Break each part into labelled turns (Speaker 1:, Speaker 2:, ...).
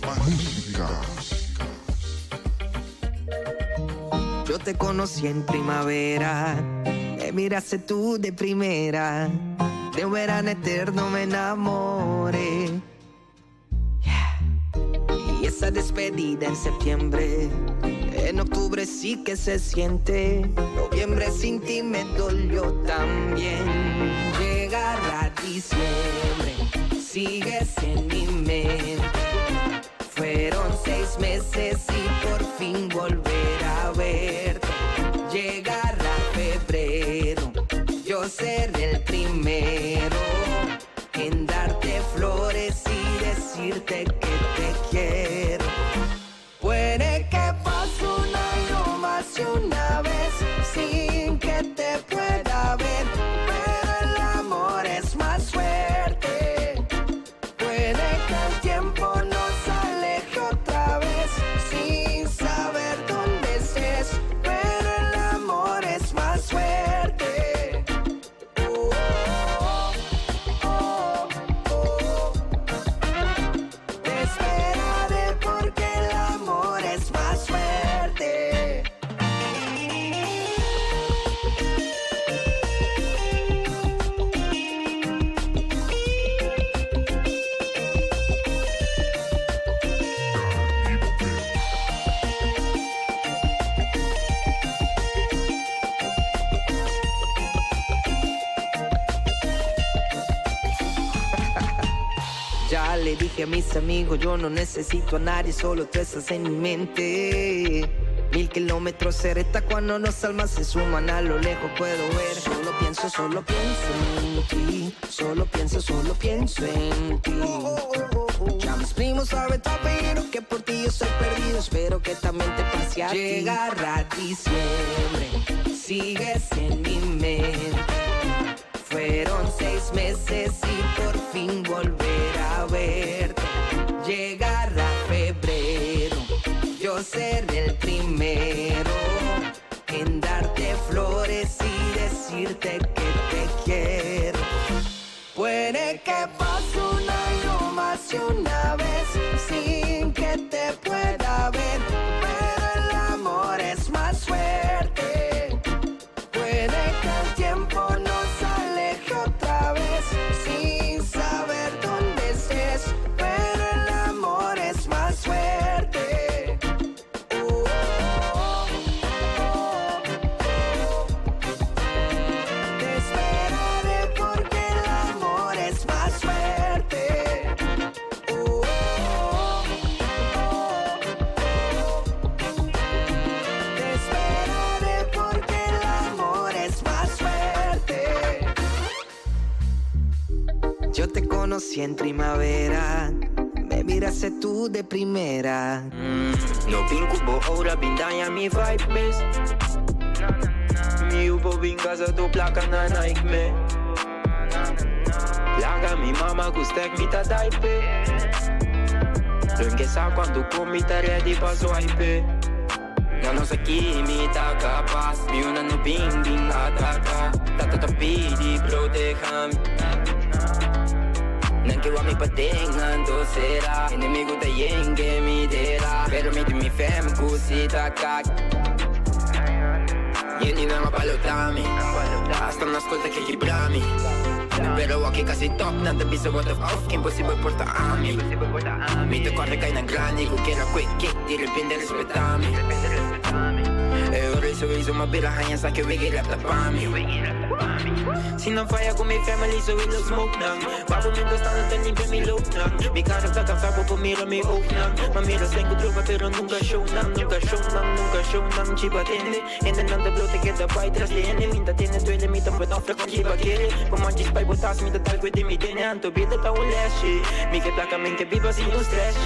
Speaker 1: Mas música.
Speaker 2: Yo te conocí en primavera, me miraste tú de primera, de un verano eterno me enamoré. Yeah. Y esa despedida en septiembre, en octubre sí que se siente, noviembre sin ti me dolió también. Llegará diciembre, sigues en mi mente. Fueron 6 meses y por fin volver a verte. Llegará febrero, yo seré el primero en darte flores y decirte que te quiero. Puede que pase un año más y una vez sin que te pueda ver, pero el amor es más fuerte. Puede que el tiempo nos aleje otra vez sin saber dónde estés, pero el amor es más fuerte. Oh, oh, oh, oh. Te esperaré porque el amor es más fuerte. Ya le dije a mis amigos, yo no necesito a nadie, solo tú estás en mi mente. 1000 kilómetros cerca cuando los almas se suman, a lo lejos puedo ver. Solo pienso, solo pienso en ti. Solo pienso, solo pienso en ti. Ya mis primos saben tu apellido, que por ti yo soy perdido. Espero que también te pase a ti. Llegará diciembre, sigues en mi mente. Fueron 6 meses y por fin volver a verte. Llegará febrero, yo seré el primero en darte flores y decirte que te quiero. Puede que pase un año más y una vez sin que te pueda ver, pero el amor es más fuerte. Puede que el tiempo nos aleje otra vez sin saber dónde estés, pero el amor es más fuerte. Oh, oh, oh, oh. Te esperaré porque el amor es más fuerte. Oh, oh, oh, oh. Te esperaré porque el amor es más fuerte. Yo te conocí en primavera, me miraste tú de primera.
Speaker 3: No bin ku bo aura bin daña mi vibe mes. Mi ubo bin casa tu placa na Nike me. Laga mi mama ku stek mi ta daipe. Lun sa cuando con mi ta ready pa swipe. Na no sa mi ta capaz. Mi una no bin bin ataka. Tata ta pidi proteja mi. Nan ke wa mi patengan to será. Enemigo ta yenge mi dera. Pero mi mi fam kusita kak. Yeni na mapalotami. Hasta na ascolta che librami. Pero aki casi top na tabi sa what of off. Impossible porta ami. Mi te corre kay ng granny. Kung kera quick kick, di repente respetami. E ora iso mabirahan yan sa ke wigi rap tapami. Si no falla con mi family, so we look smoke nang. Bago mientras tanto te limpia mi look nang. Mi cara está cansado por mira mi oak nang. Mamira tengo droga pero nunca show nang. Nunca show nang, nunca show nang. Chiba tende, ende nang de blote que da pai tras de ende. Minta tiene duele, mi tampo tan fleco chiba quiere. Como antes pai botas, mi tal que de mi tiene. Anto vida ta un leshi. Mi que placa men que viva sin un stress.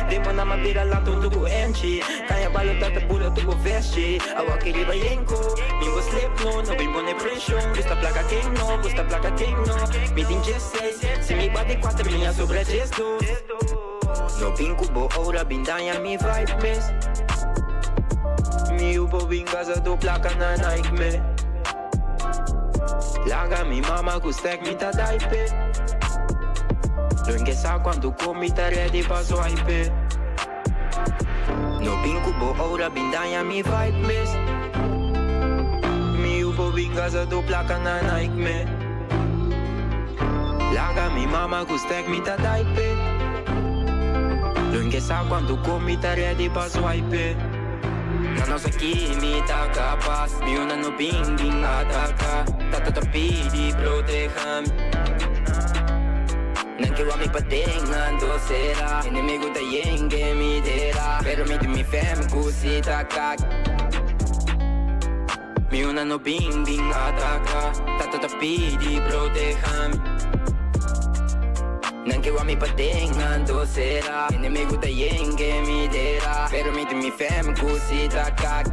Speaker 3: Demo na mabira lanto tu enchi. Kaya balo tata bula tu veste. Awa que riba yenko. Mi bo slip no, no bim pone pressure. Gusta placa quem no, gusta placa quem no. Mi tin 16, si mi bate 4 minha sobre 2. No bin ku bo aura bin daña mi vibe mes. Mi ubo bin casa do placa na Nike me. Laga mi mama ku stek mi ta daipe. Lo ke sa kuantu ku mi ta ready pa swipe. No bin ku bo aura bin daña mi vibe mes. Mi yu por bin gasta tur plaka na Nike me. Laga mi mama ku stack mi ta daipe. Lo ke sa kuantu ku mi ta ready pa swipe. Nan no sa ki mi ta kapas. Mi una no bin bin ataka. Tata ta pidi proteha mi. Nan ke wak mi paden anto sera. Enemigu ta yenge mi tera. Pero mi tin mi fam ku si ta kak. Mi una no bin bin ataka. Tata ta pidi proteha mi. Nan ke wak mi paden anto sera. Enemigu ta yenge mi tera. Pero mi tin mi fam ku si ta kak.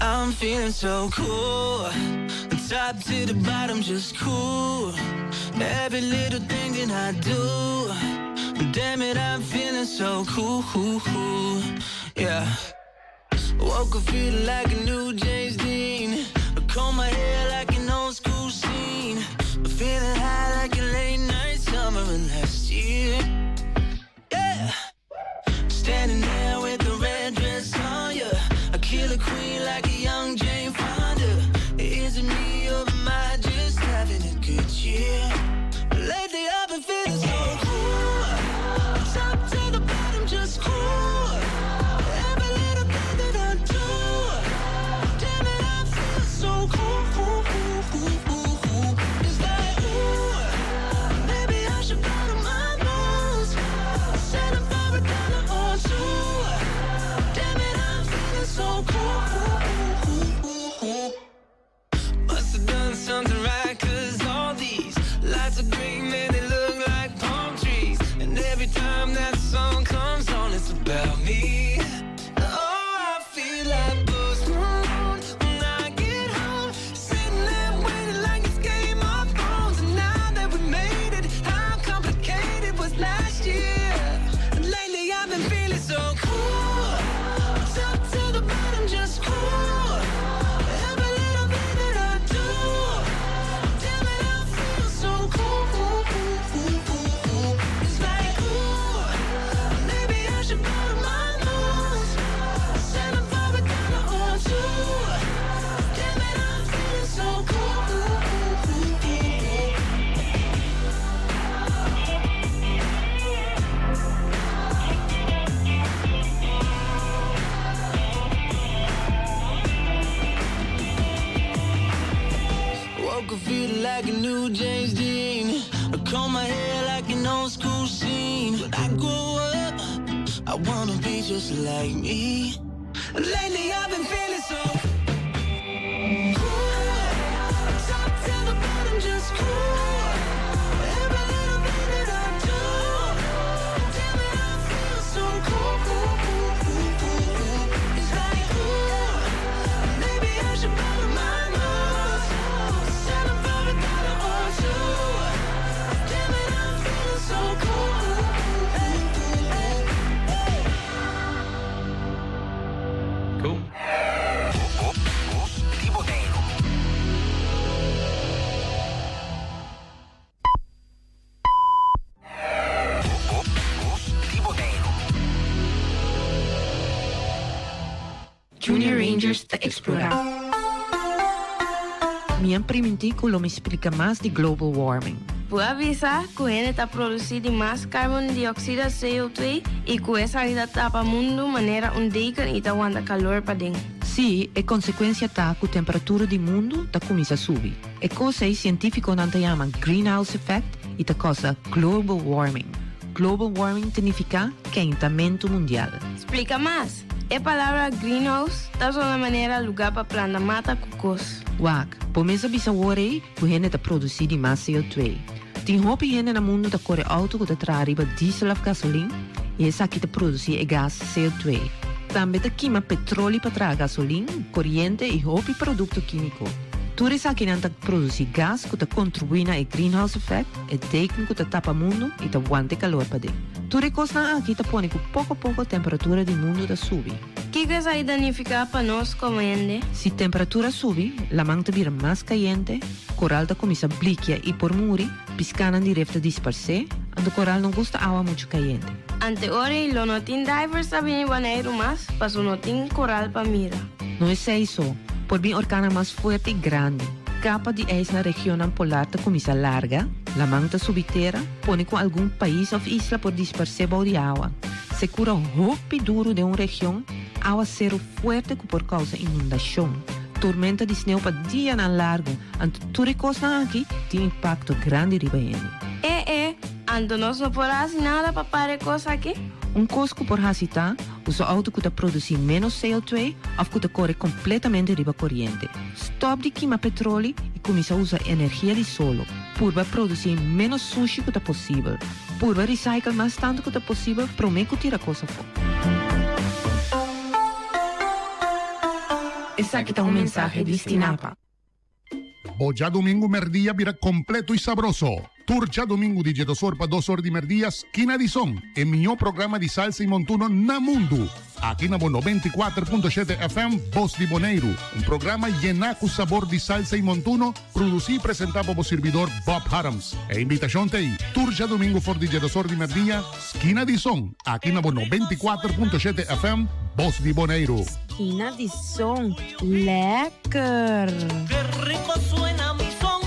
Speaker 4: I'm feeling so cool. Top to the bottom, just cool. Every little thing that I do. Damn it, I'm feeling so cool. Yeah. Woke up feeling like a new James Dean. I comb my hair like an old school scene. Feeling high like a late night summer of last year. Yeah. Standing there with the red dress on, yeah. A killer queen like a young Jane Fonda. Is it me or am I just having a good year? Lately I've been feeling so cool. Top to the bottom, just cool. Every little thing that I do. Damn it, I feel so cool. It's like, ooh, maybe I should bottle my nose. Settle for a dollar or two. Damn it, I'm feeling so cool. Must have done something right, cause all these lights are green, man, they look like palm trees. And every time that song comes on, it's about me. Oh, I feel like Post Malone when I get home. Sitting there waiting like it's Game of Thrones. And now that we made it, how complicated was last year? And lately I've been feeling so cool. Top to the bottom, just cool. Every little thing that I do. Damn it, I feel so cool. It's like, ooh, maybe I should bottle my nose. Settle for a dollar or two. Damn it, I'm feeling so cool. Woke up feeling like a new James Dean. I comb my hair like an old school scene. When I grow up, I wanna be just like me. Lately I've been feeling so cool. Top to the bottom, just cool. Every little thing that I do. Damn it, I feel so cool. It's like, ooh, maybe I should bottle my nose. Settle for a dollar or two. Damn it, I'm feeling so cool. Hey, hey, hey.
Speaker 5: Cool.
Speaker 6: Bos di Boneiru. Bos di Boneiru.
Speaker 7: Junior Rangers ta eksplorá.
Speaker 8: Mi a primintí ku lo mi splika mas di global warming.
Speaker 9: Bo a bisa ku hende ta produsí di mas carbon dioxide CO2 i ku esaki ta tapa mundu manera un deken i ta wanta kalor paden.
Speaker 8: Sí, e konsekuensia ta ku temperatura di mundu ta kuminsá subi. E kos ei sientífikonan ta yama greenhouse effect i ta kousa global warming. Global warming ta nifiká kentamentu mundial.
Speaker 9: Splika mas. E palabra greenhouse ta sona manera lugá pa planta mata ku kos.
Speaker 8: Wak, bo mes a bisa wor ei ku hende ta produsí di mas CO2. Tin hopi hende na mundu ta kore outo ku ta traha riba diesel òf gasolin i esaki ta produsí e gas CO2. Tambe ta kima petroli pa traha gasolin, koriente i hopi produkto kímiko. Tur esakinan ta produsí gas ku ta kontribuí na e greenhouse effect, e deken ku ta tapa mundu i ta wanta e kalor paden. Tur e kosnan aki ta pone ku poko poko temperatura di mundu ta subi.
Speaker 9: Kiko esaki ta nifiká pa nos komo hende?
Speaker 8: Si temperatura subi, laman ta bira mas kayente, koral ta kuminsá blikia i por muri, piskánan di ref ta disparsé, anto koral no gusta awa muchu kayente.
Speaker 9: Ante ora ei lo no tin divers ta bini Boneiru mas, paso no tin koral pa mira.
Speaker 8: No esei so, por bin orkannan mas fuerte i grandi. Kapa di ijs na regionnan polar ta kuminsá larga, laman ta subi tera, pone ku algun pais òf isla por disparsé bou di awa. Sekura hopi duru den un region, awaseru fuerte ku por kousa inundashon, tormenta di sneu pa dianan largu, anto tur e kosnan aki tin impakto grandi riba hende.
Speaker 9: E e, anto nos no por hasi nada pa para e kos aki?
Speaker 8: Un kos ku por hasi ta usa outo ku ta produsí ménos CO2 òf ku ta kore kompletamente riba koriente. Stòp di kima petroli i kuminsá usa energia di solo. Purba produsí ménos sushi ku ta posibel. Purba recycle mas tantu ku ta posibel promé ku tira kos afó.
Speaker 5: Esaki ta un mensahe di Stinapa.
Speaker 1: Bo djadumingu merdia bira kompleto i sabroso. Tur djadumingu di djedosor pa dosor di merdia Skina di Son, e mihó programa di salsa i montuno na mundu. Aki na bo 94.7 FM Bos di Boneiru, un programa yená ku sabor di salsa i montuno, produsí i presentá pa bo sirbidor Bob Harms. E invitashon ta ei, tur djadumingu for di djedosor di merdia, Skina di Son, aki na bo 94.7 FM Bos di Boneiru.
Speaker 7: Skina di Son, lekker!
Speaker 4: Ke rico suena mi son.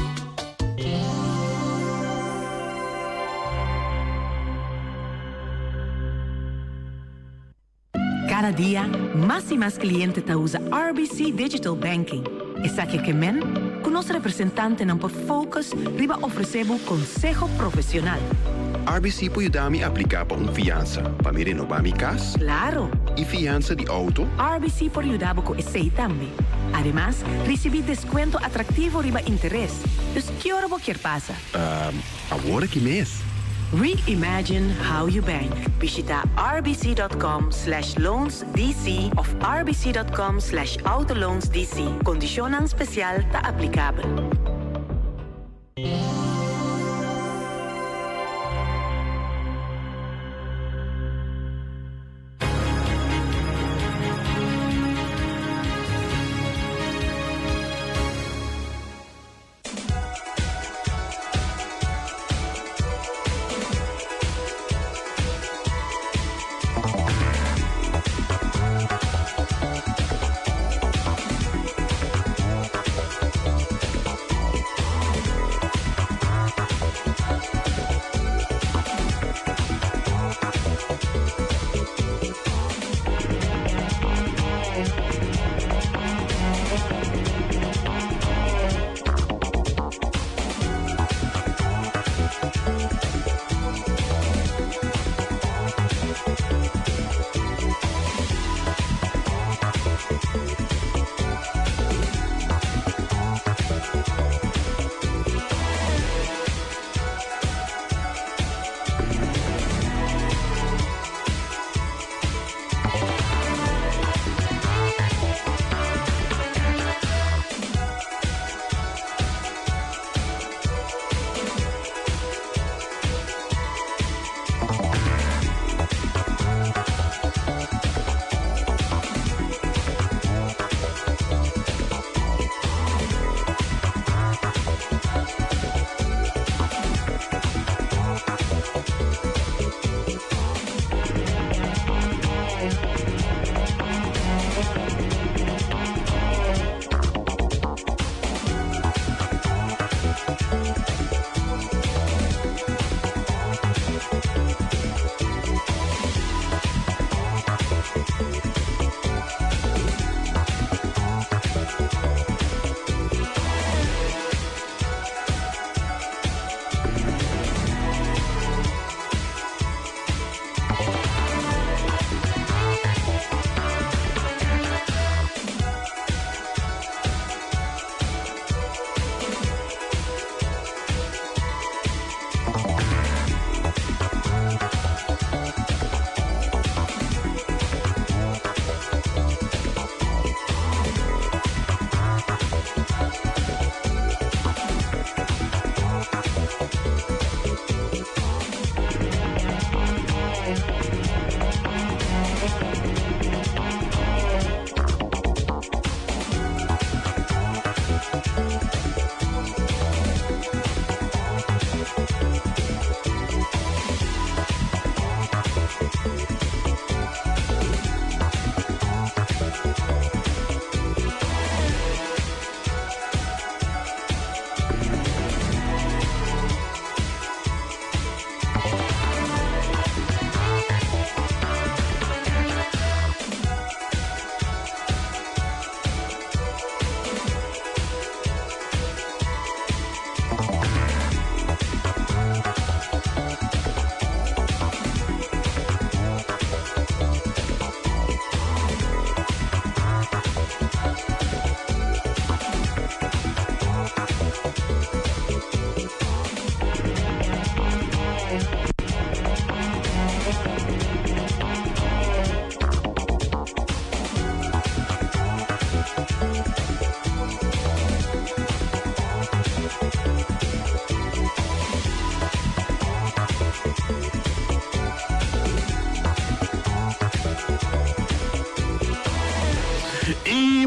Speaker 10: Kada dia, mas i mas kliente ta usa RBC Digital Banking. Esaki ke men ku nos representantenan por focus riba ofresé bo konseho profesional.
Speaker 11: RBC por yuda mi apliká pa un fiansa pa mi renobá mi kas?
Speaker 10: Klaro!
Speaker 11: I fiansa di outo?
Speaker 10: RBC por yuda bo ku esei tambe. Ademas, risibí deskuento atraktivo riba interes. Dus ki ora bo kier pasa?
Speaker 11: Awor aki mes.
Speaker 10: Reimagine how you bank. Bishita rbc.com/loansdc of rbc.com/autoloansdc. Kondishonnan spesial ta aplikabel.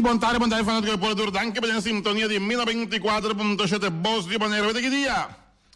Speaker 12: bon tardi, bon tardi fanatiko di Pueblo Tur. Danki pa den sintonia di mi 94.7 Bos di Bonaire. Wete ki dia?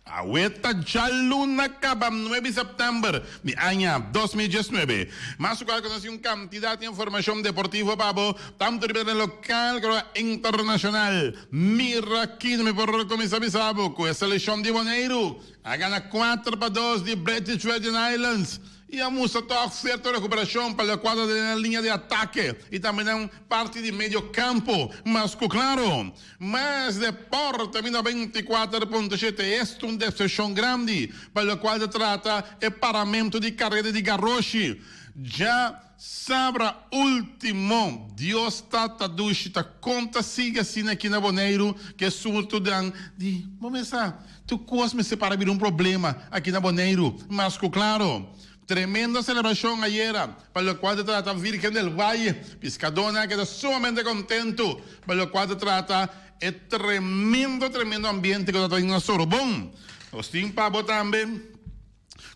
Speaker 12: Awe ta djaluna kaba nuebe di sèptèmber di aña 2019. Mas ku kual ku nos tin un kantidat di informashon deportivo pa bo, tantu riba tereno lokal komo internashonal. Mira aki mi por kuminsá bisa bo ku e selekshon di Boneiru a gana kuater pa dos di British Virgin Islands. I a mustra tòg sierto rekuperashon pa lokual ta den nan liña di atake i tambe nan parti di medio kampo. Mas ku klaro, mas deporte mi 94.7 esta un desepshon grandi pa lokual ta trata e paramentu di kareda di garoshi. Dja sabra ultimo, Dios Tata dushi ta konta sigui asina aki na Boneiru ku e surtunan di bo mesa. Tur kos mester para bira un problema aki na Boneiru, mas ku klaro. Tremendo selebrashon ayera pa lokual ta trata Virgen del Valle. Piskadónan a keda sumamente kontentu pa lokual ta trata e tremendo tremendo ambiente ku ta tin na Sorobon. Nos tin pa bo tambe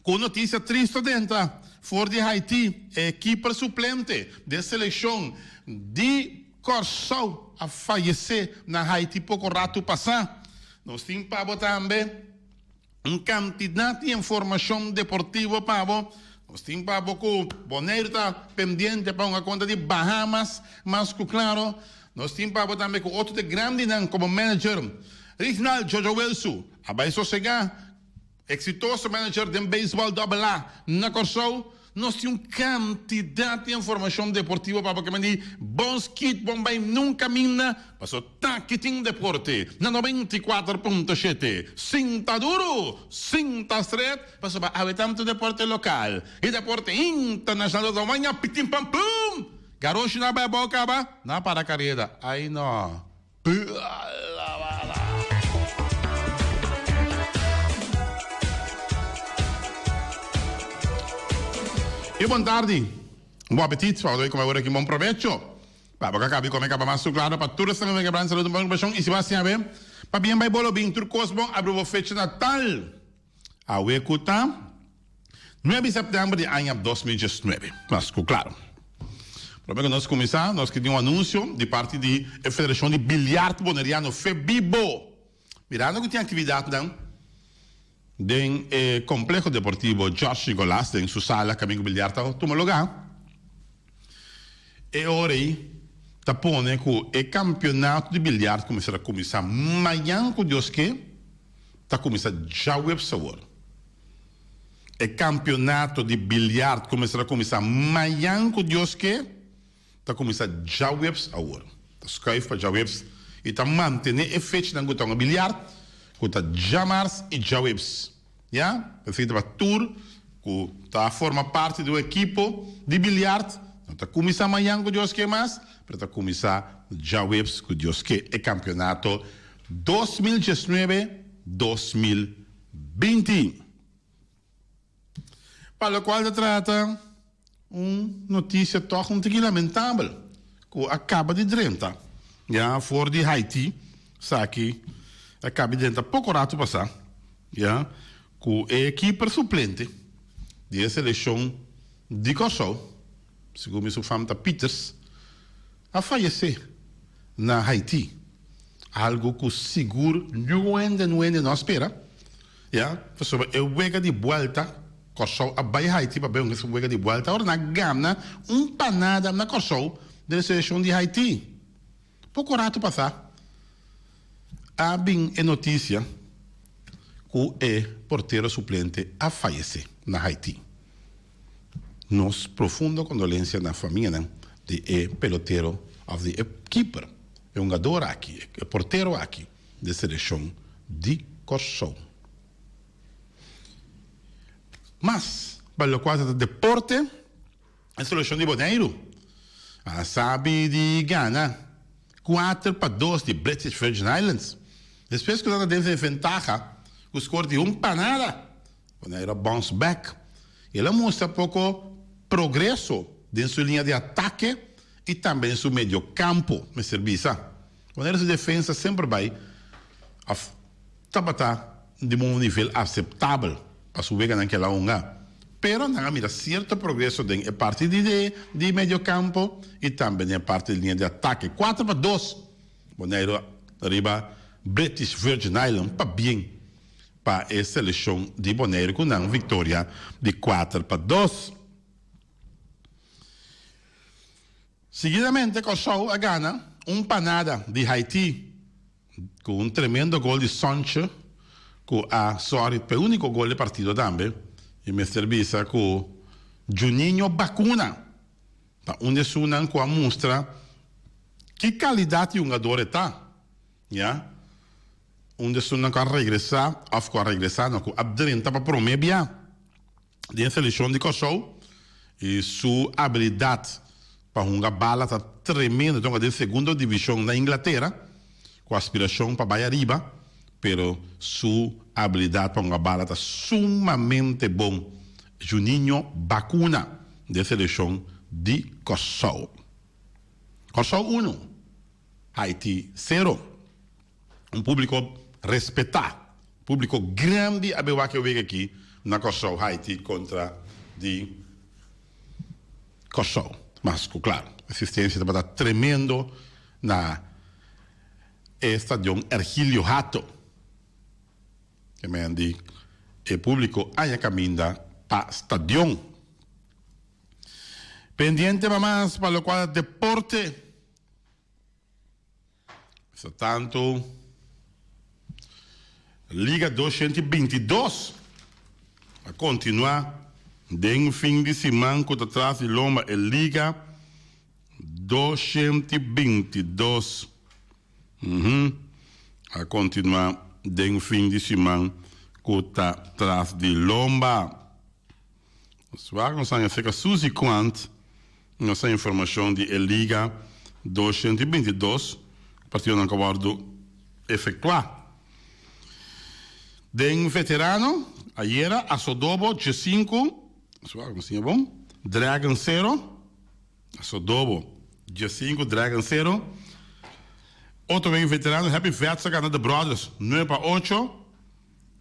Speaker 12: ku un notisia tristu denta for di Haiti, e kiper suplente di e selekshon di Kòrsou a fayesé na Haiti poko ratu pasá. Nos tin pa bo tambe un kantidat di informashon deportivo pa bo. Nos tin pa bo ku Boneiru ta pendiente pa hunga kontra di Bahamas, mas ku klaro. Nos tin pa bo tambe ku otro di grandinan komo manager Rignald Jojo Wilsu a bai sosegá. Eksitoso manager den beisbòl Dòbel A na Kòrsou, nos tin un kantidat di informashon deportivo pa bo ke mandi bon skit bon bai nunka minda paso taki tin deporte na 94.7 sinta duru sinta stret pasobra awe tantu deporte lokal i deporte internashonal ta waña pitin pam pum garoshi na bai abou kaba na para kareda ai no. Y bon tardi, un bon apetit, pa bo come awor aki un bon probecho. Pa bo ka cabi come caba mas su claro pa tur esnan que bran salud un bon ocupacion y si bo haci awe pa bien bay bolo bin tur cos bon abri bo fecha natal awe cu ta 9 di september di aña 2019 mas cu claro. Prome cu nos cuminsa, nos ke tin un anuncio di parti di e Federacion di Biliard Boneriano, Febibo. Mirando cu tin actividadnan den e Complejo Deportivo George Nicolas, den su sala caminda cu biliard ta tuma lugar, e ora ey ta pone cu e campeonato di biliard cu mester a cuminsa mañan cu Dios ke, ta cuminsa djaweps awor. E kampionato di biliard ku mester a kuminsá mañan ku Dios ke, ta kuminsá djaweps awor. Ta skuif pa djaweps i ta mantené e fechanan ku ta un biliard ku ta djamars i djaweps. Ya, esaki ta pa tur ku ta forma parti di un ekipo di biliard. No ta kuminsá mañan ku Dios ke mas, pero ta kuminsá djaweps ku Dios ke e kampionato 2019, 2020. Pa locual ta trata un noticia toch un tiki lamentabel cu a caba di drenta ya for di Haiti esaki a caba di drenta poco rato pasa ya cu e keeper suplente di e seleccion di Corsou segun mi su fam ta Pieters a fayece na Haiti algo cu sigur niun hende niun hende no a spera. Ya, pasobra e wega di buelta, Kòrsou a bai Haiti pa bai hunga su wega di buelta, ora nan a gana un panada na Kòrsou den e selekshon di Haiti. Poko ratu pasá a bin e notisia ku e portero suplente a fayesé na Haiti. Nos profundo kondolensia na famianan di e pelotero òf di e kiper, e hungador aki, e portero aki. di selekshon di Kòrsou. Mas pa lokual ta ta deporte, e selekshon di Boneiru a sabi di gana 4-2 di British Virgin Islands. Despues ku nan ta den desventaha ku skor di un pa nada, Boneiru a bounce back i el a mustra poko progreso den su liña di atake i tambe den su mediokampo, mester bisa. Wanneer su defensa semper bai of tabata di un nivel aceptabel pa su weganan ke el a hunga. Pero nan a mira cierto progreso den e parti di di medio campo y tambe den e parti di linea di atake. 4-2 Boneiru riba British Virgin Island pabien pa e seleccion di Boneiru cu nan victoria di 4-2. Seguidamente Kòrsou a gana un pa nada di Haiti ku un tremendo gol di Sontje ku a sòri pa e úniko gol di partido tambe i mester bisa ku Juninho Bacuna ta un di esunnan ku a mustra ki kalidat di hungador e ta ya un di esunnan ku a regresá òf ku a regresá no ku a drenta pa promé bia. Den seleccion di Kòrsou y su habilidad pa hunga bala ta tremendo. Ta hunga den segundo division na Inglatera cu aspiracion pa bay ariba, pero su habilidad pa hunga bala ta sumamente bon. Juninho Bacuna den seleccion di Kòrsou. Kòrsou uno, Haiti sero. Un públiko respetá, públiko grandi a bin wak e wega aki na Kòrsou, Haiti kontra di Kòrsou. Mas ku klaro, asistensia tabata tremendo na e stadion Ergilio Hato. E men di e públiko aña kaminda pa stadion. Pendiente pa mas pa lokual deporte. Sa tantu Liga 222 a kontinuá den fin di siman ku ta tras di lomba e Liga 222 a kontinuá den fin di siman ku ta tras di lomba. Nos wak nos haña serka Suzy Quant nos a informashon di e Liga 222 ku partidonan ku a wòrdu efektuá. Den veterano ayera Asodobo 15, nos wak nos siña bon, Dragon sero, Asodobo 15 Dragon sero. Otro den veterano Happy Vets a gana The Brothers 9-8.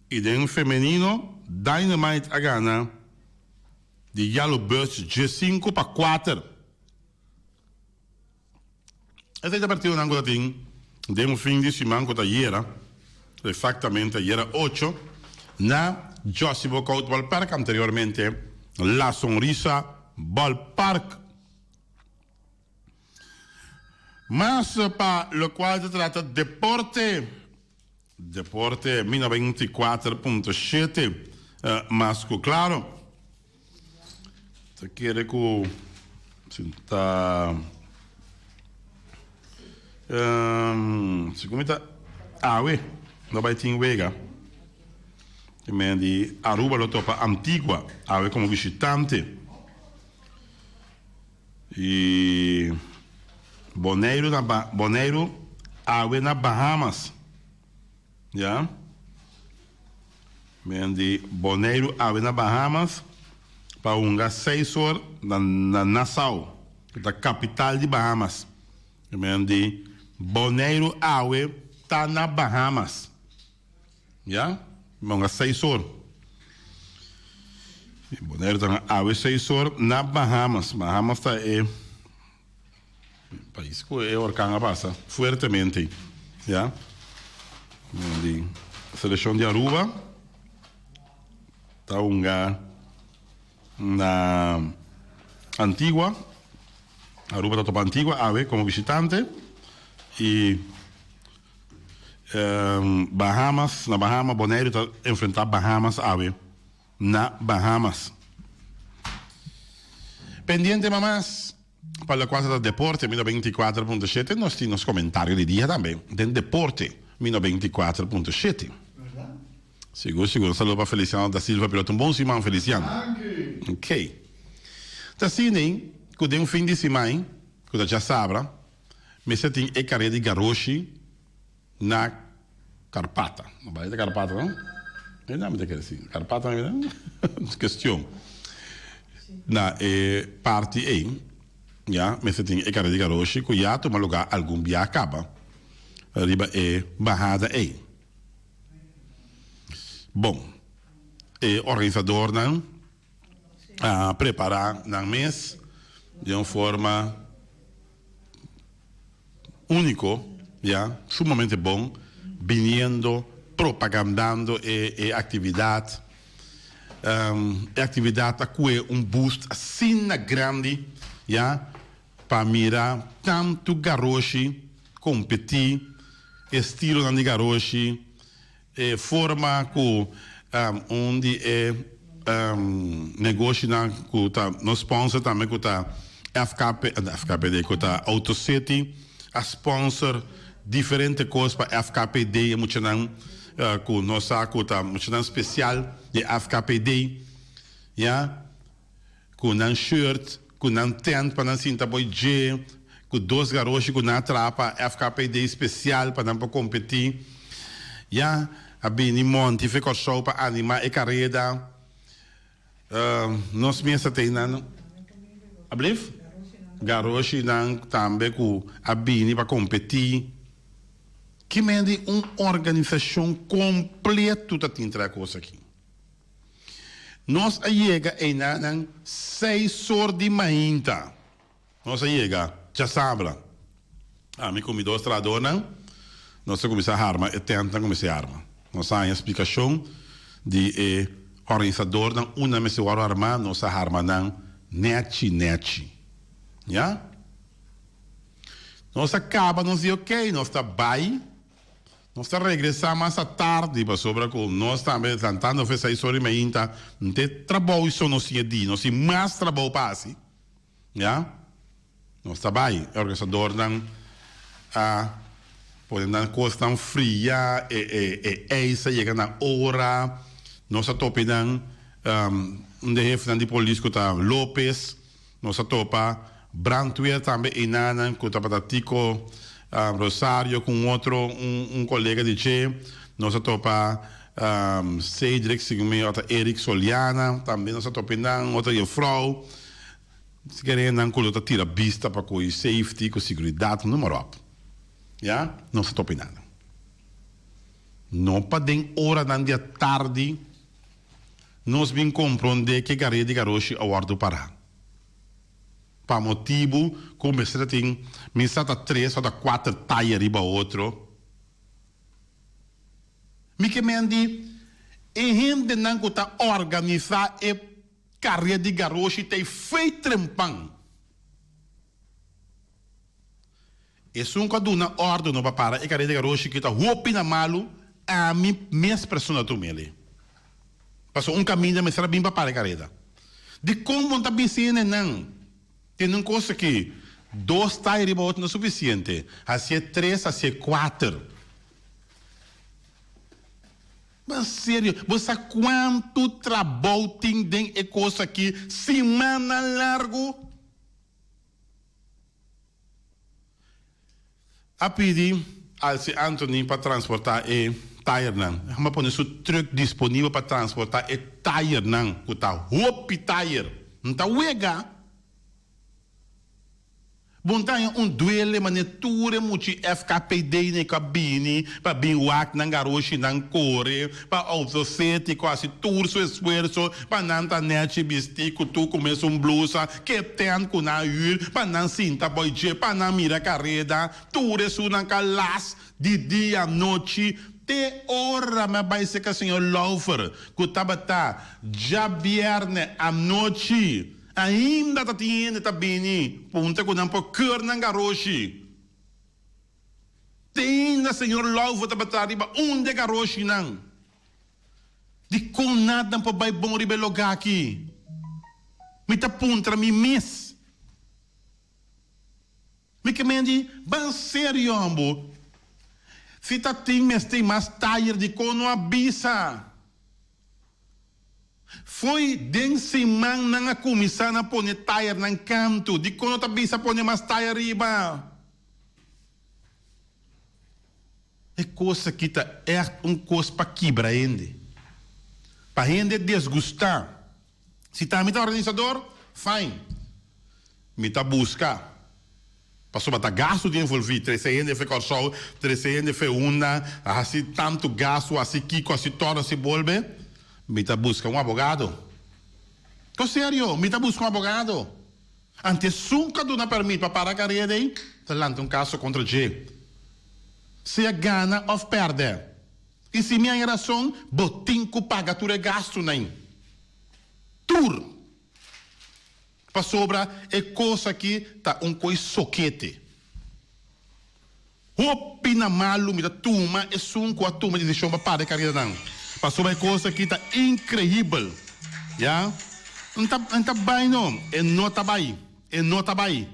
Speaker 12: Y den femenino Dynamite a gana di Yellow Birds 15-4. Esei ta partidonan cu ta tin den un fin di siman cu ta ayera, exactamente ayera 8, na Jossy Bocout Ballpark, anteriormente La Sonrisa Ballpark. Mas pa locual ta trata deporte. Deporte mi 94.7 mas ku klaro. Ta kere ku si ta segun mi ta awe no bai tin wega. E men di Aruba lo topa Antigua awe komo bishitante. I Boneiru na Boneiru awe na Bahamas. Ya. Men di Boneiru awe na Bahamas pa hunga seis or na na Nassau, ku ta kapital di Bahamas. Men di Boneiru awe ta na Bahamas. Ya, hunga seis or. Boneiru ta awe seis or na Bahamas. Bahamas ta e pais ku e orkan a pasa fuertemente. Ya. Di selekshon di Aruba ta hunga na Antigua. Aruba ta topa Antigua awe komo bishitante i Bahamas, na Bahama, Boneiru ta enfrentá Bahamas awe na Bahamas. Pendiente mamas pa lokual ta deporte mi 94.7 nos tin nos komentario di dia tambe den deporte mi 94.7. Sigur sigur un saludo pa Feliciano da Silva piloto un bon siman Feliciano. Ok. Ta asina ku den fin di siman ku ta djasabra Mester tin e karea di garoshi na Karpata. No bai ta Karpata no? E nami ta kere si. Karpata mi ta? Kestion. Na e parti ei, ya, mester tin e karea di garoshi ku ya tuma luga algun bia kaba riba e bahada ei. Bon, e organisadornan. A prepará nan mes den un forma úniko, ya, sumamente bon, biniendo, propagandando e e aktividat. E aktividat a kue un boost asina grandi, ya, pa mira tantu garoshi kompetí, estilonan di garoshi, E forma ku un di e negoshinan ku ta nos sponsor tambe ku ta FKP, FKPD, ku ta Auto City a sponsor diferente kos pa FKPD, e muchanan ku nos sa ku ta muchanan spesial di FKPD, ya. Ku nan shirt, ku nan tent pa nan sinta boy dje, ku dos garoshi ku nan a traha pa FKPD spesial pa nan por kompetí. Ya a bini Monty fe Kòrsou pa animá e kareda. Nos mes a tei nan. Ablief? Garoshinan tambe ku a bini pa kompetí. Ki men di un organisashon kompletu ta tin traha kos aki. Nos a yega einanan seis or di mainta. Nos a yega djasabra. Ami ku mi dos trahadornan, nos a kuminsá harma e tèntnan kuminsá harma. Nos a haña splikashon di e organisadornan unda mester wòrdu harmá, nos a harma nan nèchi nèchi. Ya. Nos a kaba, nos di okey, nos ta bai. Nos ta regresá mas atardi pasobra ku nos tambe lantando fe seis ora i meinta no te trabou i so nos tin e di, nos tin mas trabou pa hasi, ya. Nos ta bai, e organisadornan a pone nan kosnan fria, e e e eis a yega na ora, nos a topi nan un di e hefnan di polis ku ta Lopez. Nos a topa brandweer tambe einanan cu tabata Tico Rosario cu un otro un colega di dje. Nos a topa Cedric segun mi ota Eric Soliana tambe nos a topa einan otro juffrouw. Si kere nan cu lo ta tira bista pa cu safety cu siguridad noem maar op. Ya nos a topa einanan. No pa den oranan di atardi. Nos bin komprondé ke garea di garoshi a wòrdu pará. Pa motibu ku mester a tin mi sa ta tres òf ta kuater taya riba otro. Mi ke men di e hendenan ku ta òrganisá e karea di garoshi ta e fei trempan. Esun ku a duna òrdu no pa para e kareda di garoshi ku ta hopi na malu, ami mes persona tum'el. Pasobra un kaminda mester a bin pa para e kareda. Dikon bo no ta bisa hendenan tene un kos aki, dos tai riba otro no ta sufisiente, hasié tres, hasié kuater. Ma serio, bo sa kuantu trabou tin den e kos aki simannan largu? A pidi Alcy Anthony pa transporta e tayernan. Hamba pone su truck disponibel pa transporta e tayernan cu ta hopi tayer. N ta wega. Bon ta haña un duele mane tur e muchi FKPD ne cu a bini pa bin wak nan garoshinan core pa Auto City cu haci tur su esfuerso pa nan ta nechi bisti cu tur cu mesun blusa ke tent cu nan huur pa nan sinta boy dje pa nan mira careda tur esunnan ka las di dia nochi te ora mi a bay seca señor Laufer cu tabata djabierne anochi ainda ta tin hende ta bini puntra cu nan por keur nan garoshi. Te ainda señor Laufer tabata riba un di e garoshinan. Dikon nada por bai bon riba e lugá aki? Mi ta puntra mi mes. Mi ke men di, Ban serio ambo. Si ta tin mester mas tayer dikon no a bisa? Fo'i den siman nan a kuminsá na pone tayernan kantu. Dikon no ta bisa pone mas tayer riba? E kos aki ta ègt un kos pa kibra hende, pa hende desgustá. Si ta mi ta organisador, fine, mi ta buska, pasobra ta gastu tin envolví, trese hende fe Kòrsou, trese hende fe unda, hasi tantu gastu, hasi kiko, hasi tòrta, hasi bolbe, mi ta buska un abogado. Ko serio, mi ta buska un abogado. Ante esun ku a duna pèrmit pa para kareda ei, ta lanta un kaso kontra dje. Sea gana òf pèrdè. I si mi haña rason, bo tin ku paga tur e gastunan. Tur! Pasobra e kos aki ta un koi sokete. Hopi na malu mi ta tuma esun ku a tuma e desishon pa para e karedanan. Pasobra e kos aki ta inkreibel. Ya. N ta, n ta bai no. E no ta bai. E no ta bai.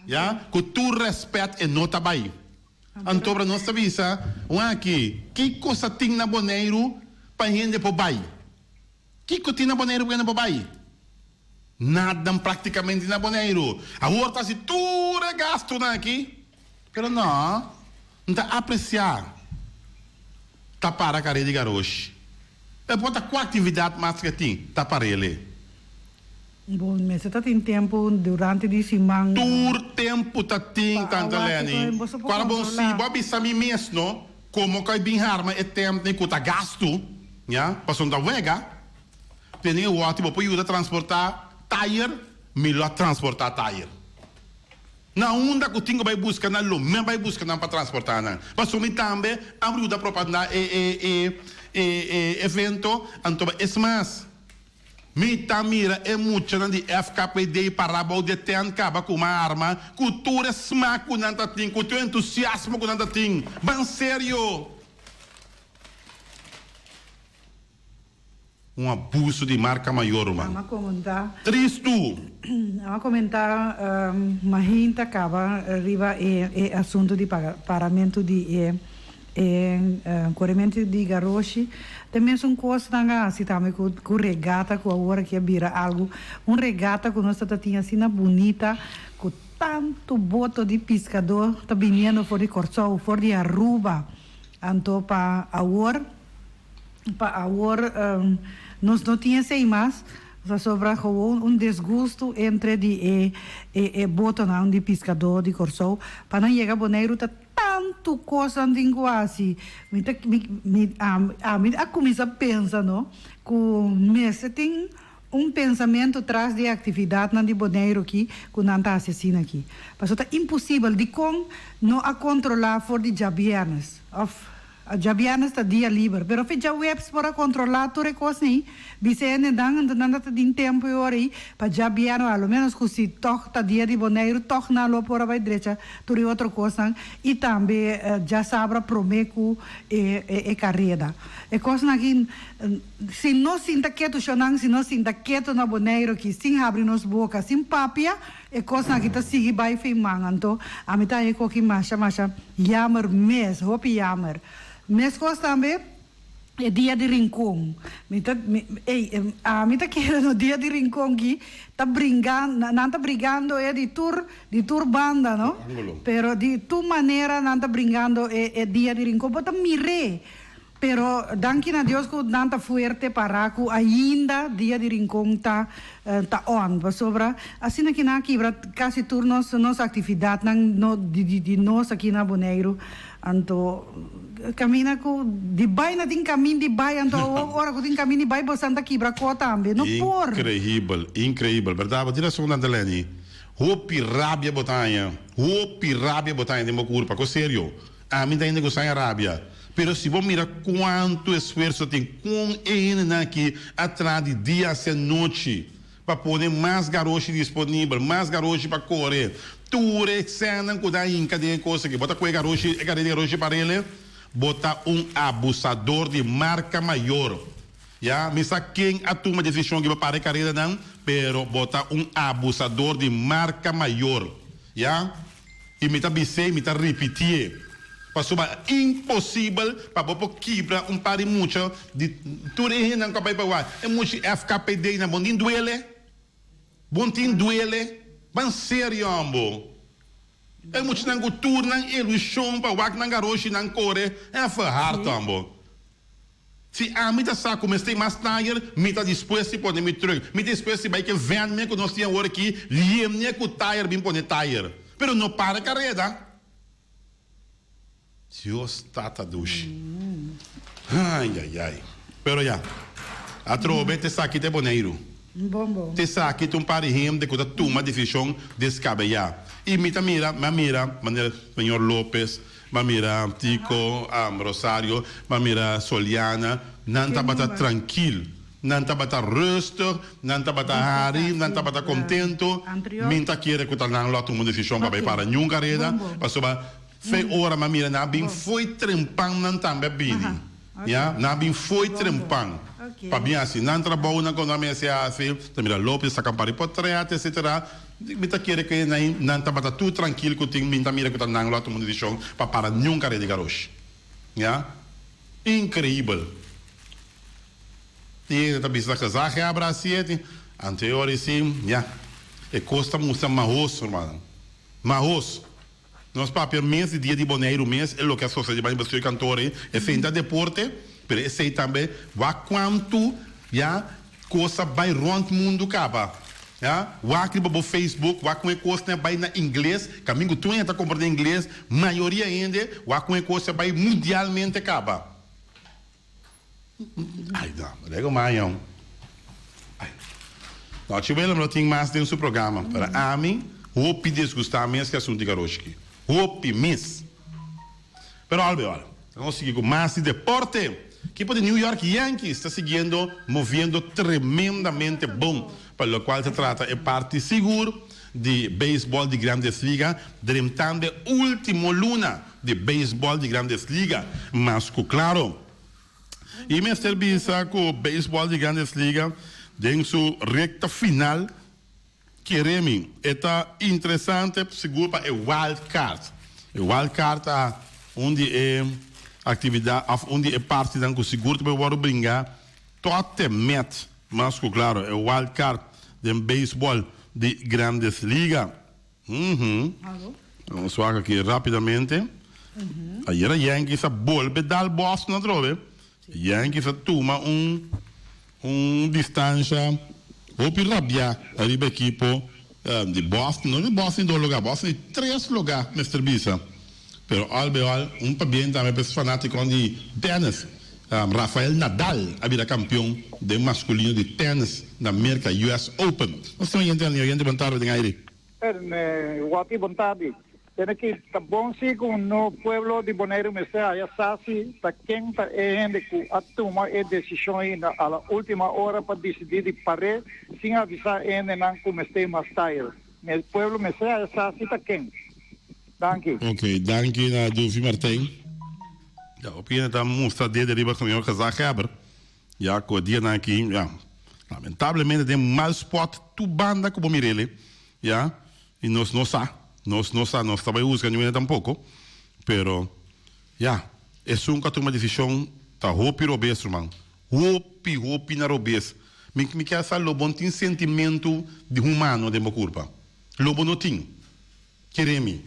Speaker 12: Ya. Ku tur rèspèt e no ta bai. Antobra nos ta bisa, Waki, kiko sa tin na Boneiru pa hende por bai? Kiko tin na Boneiru pa hende por bai? Nada praktikamente na Boneiru. Awor ta hasi tur e gastunan aki. Pero no, N ta apresiá ta para kare di garoshi. E por ta kua aktividat mas ke tin, ta par'el.
Speaker 13: Bon, mester ta tin tempu durante di siman.
Speaker 12: Tur tempu ta tin,
Speaker 13: Pa
Speaker 12: Tante
Speaker 13: awor
Speaker 12: Leni.
Speaker 13: ku boso por
Speaker 12: Kual bon si
Speaker 13: kontrolá.
Speaker 12: bo a bisa mi mes no, komo ku a bin harma e temp ku ta gastu, ya, pasobra ta wega. Tene e wòti bo por yuda transportá tayer, mi lo a transportá tayer. Na unda ku tin ku bai buska nan lo mi a bai buska nan pa transportá nan. Pasobra mi tambe a yuda propagandá e e e e e evento, anto es mas, mi ta mira e muchanan di FKPD pará bou di e tènt kaba ku un arma, ku tur e smak ku nan ta tin, ku tur e entusiasmo ku nan ta tin. Ban serio! Un abuso di marca mayor, ruman.
Speaker 13: Ama komentá.
Speaker 12: Tristu!
Speaker 13: Ama komentá mahinta kaba riba e e asuntu di paramentu di e e korementu di garoshi. Ta mesun kos nan a hasi tambe ku ku regata ku awor aki a bira algu un regata ku nos ta tin asina bunita ku tantu boto di piskadó ta biniendo for di Kòrsou, for di Aruba. Anto pa awor. Pa awor nos no tin esei mas, pasobra gewoon un desgusto entre di e e botonan di piskadó di Kòrsou pa nan yega Boneiru ta tantu kosnan tin ku hasi. Mi ta mi mi ami a kuminsá pensa no ku mester tin un pensamentu tras di e aktividatnan di Boneiru aki ku nan ta hasi asina aki. Pasobra ta imposibel dikon no a kontrolá for di djabièrnes òf Djabièrnes ta dia liber, pero fe djaweps por a kontrolá tur e kosnan ei, bisa e hendenan, anto nan ta tin tempu e ora ei pa djabièrnè, a lo ménos ku si tòg ta dia di Boneiru, tòg nan lo por a bai drecha tur e otro kosnan i tambe djasabra promé ku e e kareda. E kosnan aki, si nos sinta ketu shonnan, si nos sinta ketu na Boneiru aki, sin habri nos boka, sin papia, E kosnan aki ta sigui bai fin man, anto ami ta haña e koki masha masha yamer mes, hopi yamer. Meskos tambe e dia di Rincon. Mi ta, mi, ey, ami ta kere no dia di Rincon ki ta bringa, nan ta brigando e di tur, di tur banda no, pero di tur manera nan ta bringando e e dia di Rincon, bo ta mir'é. Pero danki na Dios ku nan ta fuerte para ku ainda dia di Rincon ta ta on pasobra asina ki nan a kibra kasi tur nos nos aktividatnan no di di di nos aki na Boneiru anto kaminda ku di bai na tin kamin di bai anto awor ora ku tin kamin di bai bosan ta kibra ko tambe no por.
Speaker 12: Increibel, increibel, berdad bo tin rason Tante Lenny, hopi rabia bo ta haña, hopi rabia bo ta haña den bo kurpa, ko serio. Ami ta hende ku sa e rabia. Pero si bo mira kuantu esfuerso tin kon e hendenan aki a traha di dia hasta nochi pa pone mas garoshi disponibel, mas garoshi pa kore, tur e sènnan ku ta hinka den e kos aki, bo ta kohe garoshi, e kare di garoshi parele, bo ta un abusador di marka mayor. Ya, mi sa ken a tuma desishon aki pa para e karedanan, pero bo ta un abusador di marka mayor. Ya. I mi ta bis'é i mi ta ripitié, pasobra imposibel pa bo por kibra un par di mucha di tur e hendenan ku a bai pa wak. E mucha FKPD nan bon tin duele? Bon tin duele? Ban serio ambo. E muchanan ku tur nan ilushon pa wak nan garoshinan kore, èf hard ambo. Si ami ta sa ku mester mas tayer, mi ta dispuesto di pone mi truck. Mi ta dispuesto di bai ku e van mia ku nos tin awor aki, liemnia ku tayer bin pone tayer. Pero no para kareda. Dios tata dushi. Ai ai ai. Pero ya. Atrobe t'esaki t'e Boneiru.
Speaker 13: Bon bon.
Speaker 12: T'esaki ta un par di hende ku ta tuma desishon deskabeyá. I mi ta mira, mi a mira manera señor Lopez, mi a mira Tico Rosario, mi a mira Soliana, nan tabata trankil, nan tabata rustig, nan tabata hari, nan tabata kontento. Mi ta kere ku ta nan lo a tuma un desishon pa bai para niun kareda, pasobra Fe ora m'a mira nan a bin fo'i trempan nan tambe a bini. Ya, nan a bin fo'i trempan pa bin hasi nan trabounan ku nan mester hasi. Ta mira Lopez ta saka un par di potret etcetera. Mi ta kere ku nan nan tabata tur trankil ku tin mi ta mira ku ta nan lo a tuma un desishon pa para niun kareda di garoshi. Ya. Inkreibel. I e ta bisa gezaghebber a hasié. Anto e ora ei si, ya, e kos ta mustra mahos, rumannan. Mahos. Nos papia mes di dia di Boneiru mes e loke a sosode banda di bestuur kantoor ei, esei ta deporte, pero esei tambe wak kuantu ya kos a bai rònt mundu kaba ya, wak riba bo Facebook wak kon e kosnan a bai na ingles, kamingu tur hende ta komprende ingles, mayoria hende wak kon e kos a bai mundialmente kaba. Ay no, lego maña. Ay. Nochi Willem lo tin mas den su programa, pero ami hopi disgustá mes ku e asuntu di garoshi aki. Hopi mes. Pero al be al, nos sigui ku mas di deporte. Ekipo di New York Yankees ta siguiendo moviendo tremendamente bon pa lokual ta trata e parti sigur di beisbòl di Grandes Liga drentando e ultimo luna di beisbòl di Grandes Liga. Mas ku klaro. I mester bisa ku beisbòl di Grandes Liga den su rekta final, kere mi, e ta interesante sigur pa e wild card. E wild card ta un di e aktividat òf un di e partinan ku sigur ta por wòrdu bringa tot te met. Mas ku klaro e wild card den beisbòl di Grandes Liga. Nos wak aki rapidamente. Ayera Yankees a bolbe dal Boston atrobe. Yankees a tuma un un distansha hopi rabia ariba ekipo di Boston. No di Boston di dos lugar, Boston di tres lugar mester bisa. Pero al be al un pabien tambe pa es fanatikonan di tennis. Rafael Nadal a bira kampion den maskulino di tennis na Merka, US Open. Nos tin oyente nan, oyente bon tarde den aire.
Speaker 14: Wati bon tardi. Tene ki ta bon si ku no pueblo di Boneiru mester haya sa si ta ken ta e hende ku a tuma e desishon ei na a la ultima ora pa disidí di par'é sin avisá e hendenan ku mester mas tayer. Pueblo mester haya sa si ta ken. Danki.
Speaker 12: Ok, danki na Dufi Martijn. Ya, hopi hende ta mustra dede riba señor Gezaghebber. Ya cu e dianan aki, ya, lamentablemente den mal spot tur banda cu bo mirele, ya, y nos no sa, nos no sa, nos ta bay huzga niun hende tampoco, pero, ya, esun cu a tuma decision ta hopi robes, ruman, hopi, hopi na robes. Mi, mi kier sa lo bo no tin sentimento di humano den bo curpa, lo bo no tin. Kere mi.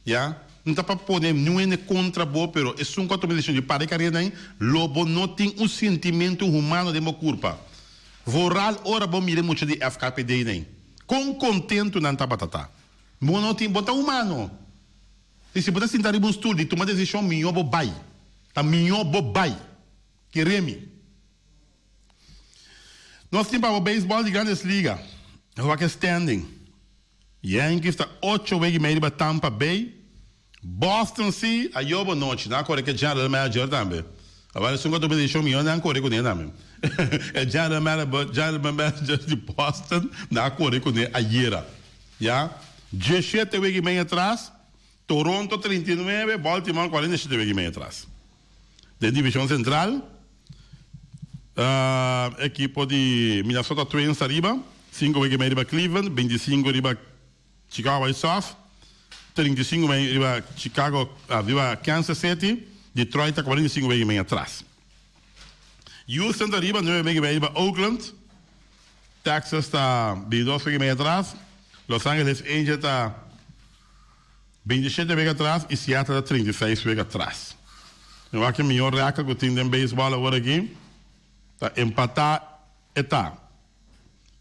Speaker 12: Ya? N ta pa pone niun hende kontra bo, pero esun ku a tuma desishon di para e karera ei, lo bo no tin un sintimentu humano den bo kurpa. Vooral ora bo mira e mucha di FKPD nei. Kon kontentu nan tabata ta. Bo no tin, bo ta humano. I si bo ta sinta riba un stul di tuma desishon, mihó bo bai. Ta mihó bo bai. Kere mi. Nos tin pa bo beisbòl di Grandes Liga. Nos wak e standing. Yankees ta ocho wega y medio riba Tampa Bay. Boston si a yobo nochi. Nan a kore ku e general manager tambe. Awor esun ku a tuma desishon mihó nan kore kuné tambe. E general manager di Boston nan a kore kuné ayera. Ya. Dieshete wega y medio atras. Toronto 39, Baltimore 47 wega y medio atras. Den divishon sentral ekipo di Minnesota Twins ta riba, sinku wega i mei riba Cleveland, bintisingu riba Chicago White Sox, trinta i sinku mei riba Chicago riba Kansas City, Detroit ta 45 wega i mei atras. Houston ta riba nuebe wega i mei riba Oakland, Texas ta 22 wega i mei atras, Los Angeles Angels ta 27 wega atras y Seattle ta 36 wega atras. Mi wak e mihor record cu tin den baseball awor aki ta empata e ta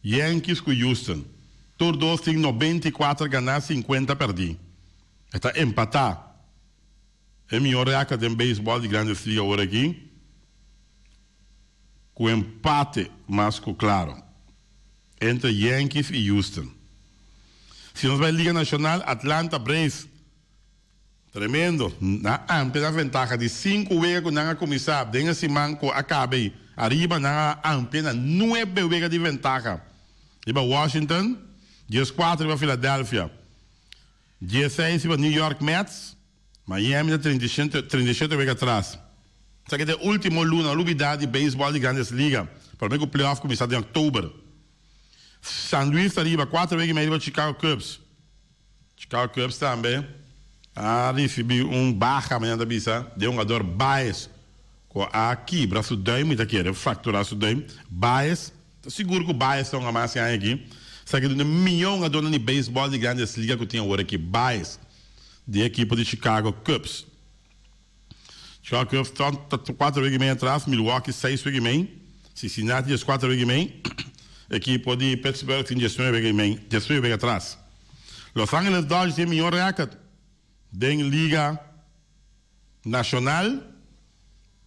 Speaker 12: Yankees cu Houston. Tur dos tin 94 gana 50 perdi. E ta empata e mihor record den baseball di Grandes Liga awor aki cu empate mas cu claro. Entre Yankees y Houston. Si nos bai Liga Nacional, Atlanta Braves, tremendo, nan amplia nan ventaha di sinku wega ku nan a kuminsá den e siman ku a kaba ei ariba, nan a amplia na nuebe wega di ventaha riba Washington, dieskuater riba Philadelphia, dieseis riba New York Mets. Miami ta 37 wega atras. Esaki ta e ultimo luna lubida di beisbòl di Grandes Liga, promé ku playoff kuminsá den òktober. San Luis ta riba kuater wega i mei riba Chicago Cubs. Chicago Cubs tambe a risibí un baha, manera nan ta bisa, di e hungador Baez, ku a kibra su duim, mi ta kere frakturá su duim. Baez ta sigur ku Baez ta hunga mas e aña aki. Esaki ta un di e mihó hungadónan di beisbòl di Grandes Liga ku tin awor aki, Baez. di ekipo di Chicago Cubs. Chicago Cubs ta kuater wega i mei atras, Milwaukee seis wega i mei, Cincinnati dieskuater wega i mei, ekipo di Pittsburgh tin diesnuebe wega i mei, diesnuebe wega atras. Los Angeles Dodgers tin e mihó rèkòrt den Liga Nashonal,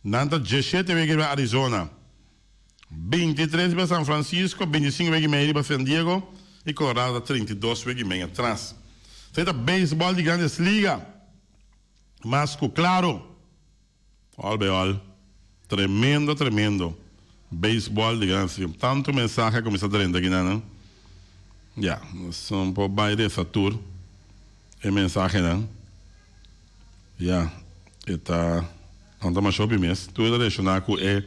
Speaker 12: nan ta diesshete wega riba Arizona. 23 riba San Francisco, 25 wega i mei riba San Diego i Colorado ta 32 wega i mei atras. Esei ta beisbòl di Grandes Liga. Mas ku klaro, òl bei òl, tremendo tremendo beisbòl di Grandes Liga. Tantu mensahe a kuminsá drenta aki nan. Ya, nos no por bai resa tur e mensahenan. Ya, e ta nan ta masha hopi mes. Tur ta relashoná ku e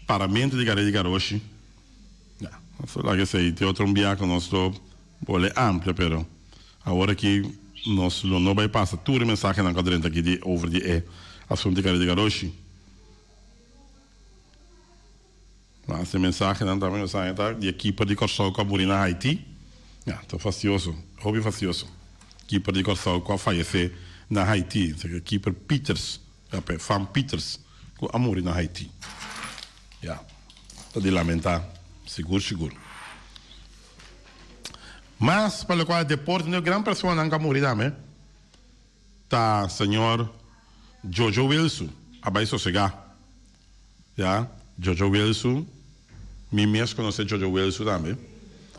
Speaker 12: paramentu di kare di garoshi. Ya, nos ta laga esei te otro un bia ku nos lo bole amplia, pero awor aki nos lo no bai pasa tur e mensahenan ku a drenta aki di over di e asuntu di kare di garoshi. Mas e mensahenan tambe nos haña ta di e keeper di Kòrsou ku a muri na Haiti. Ya, ta fastioso, hopi fastioso. Keeper di Kòrsou ku a fayesé na Haiti, esaki keeper Pieters, Van Pieters, ku a muri na Haiti. Ya, ta di lamentá, sigur sigur. Mas pa lokual deporte, no e gran personanan ku a muri tambe ta señor Jojo Wilson, a bai sosegá. Ya, Jojo Wilson, mi mes conoce Jojo Wilson tambe,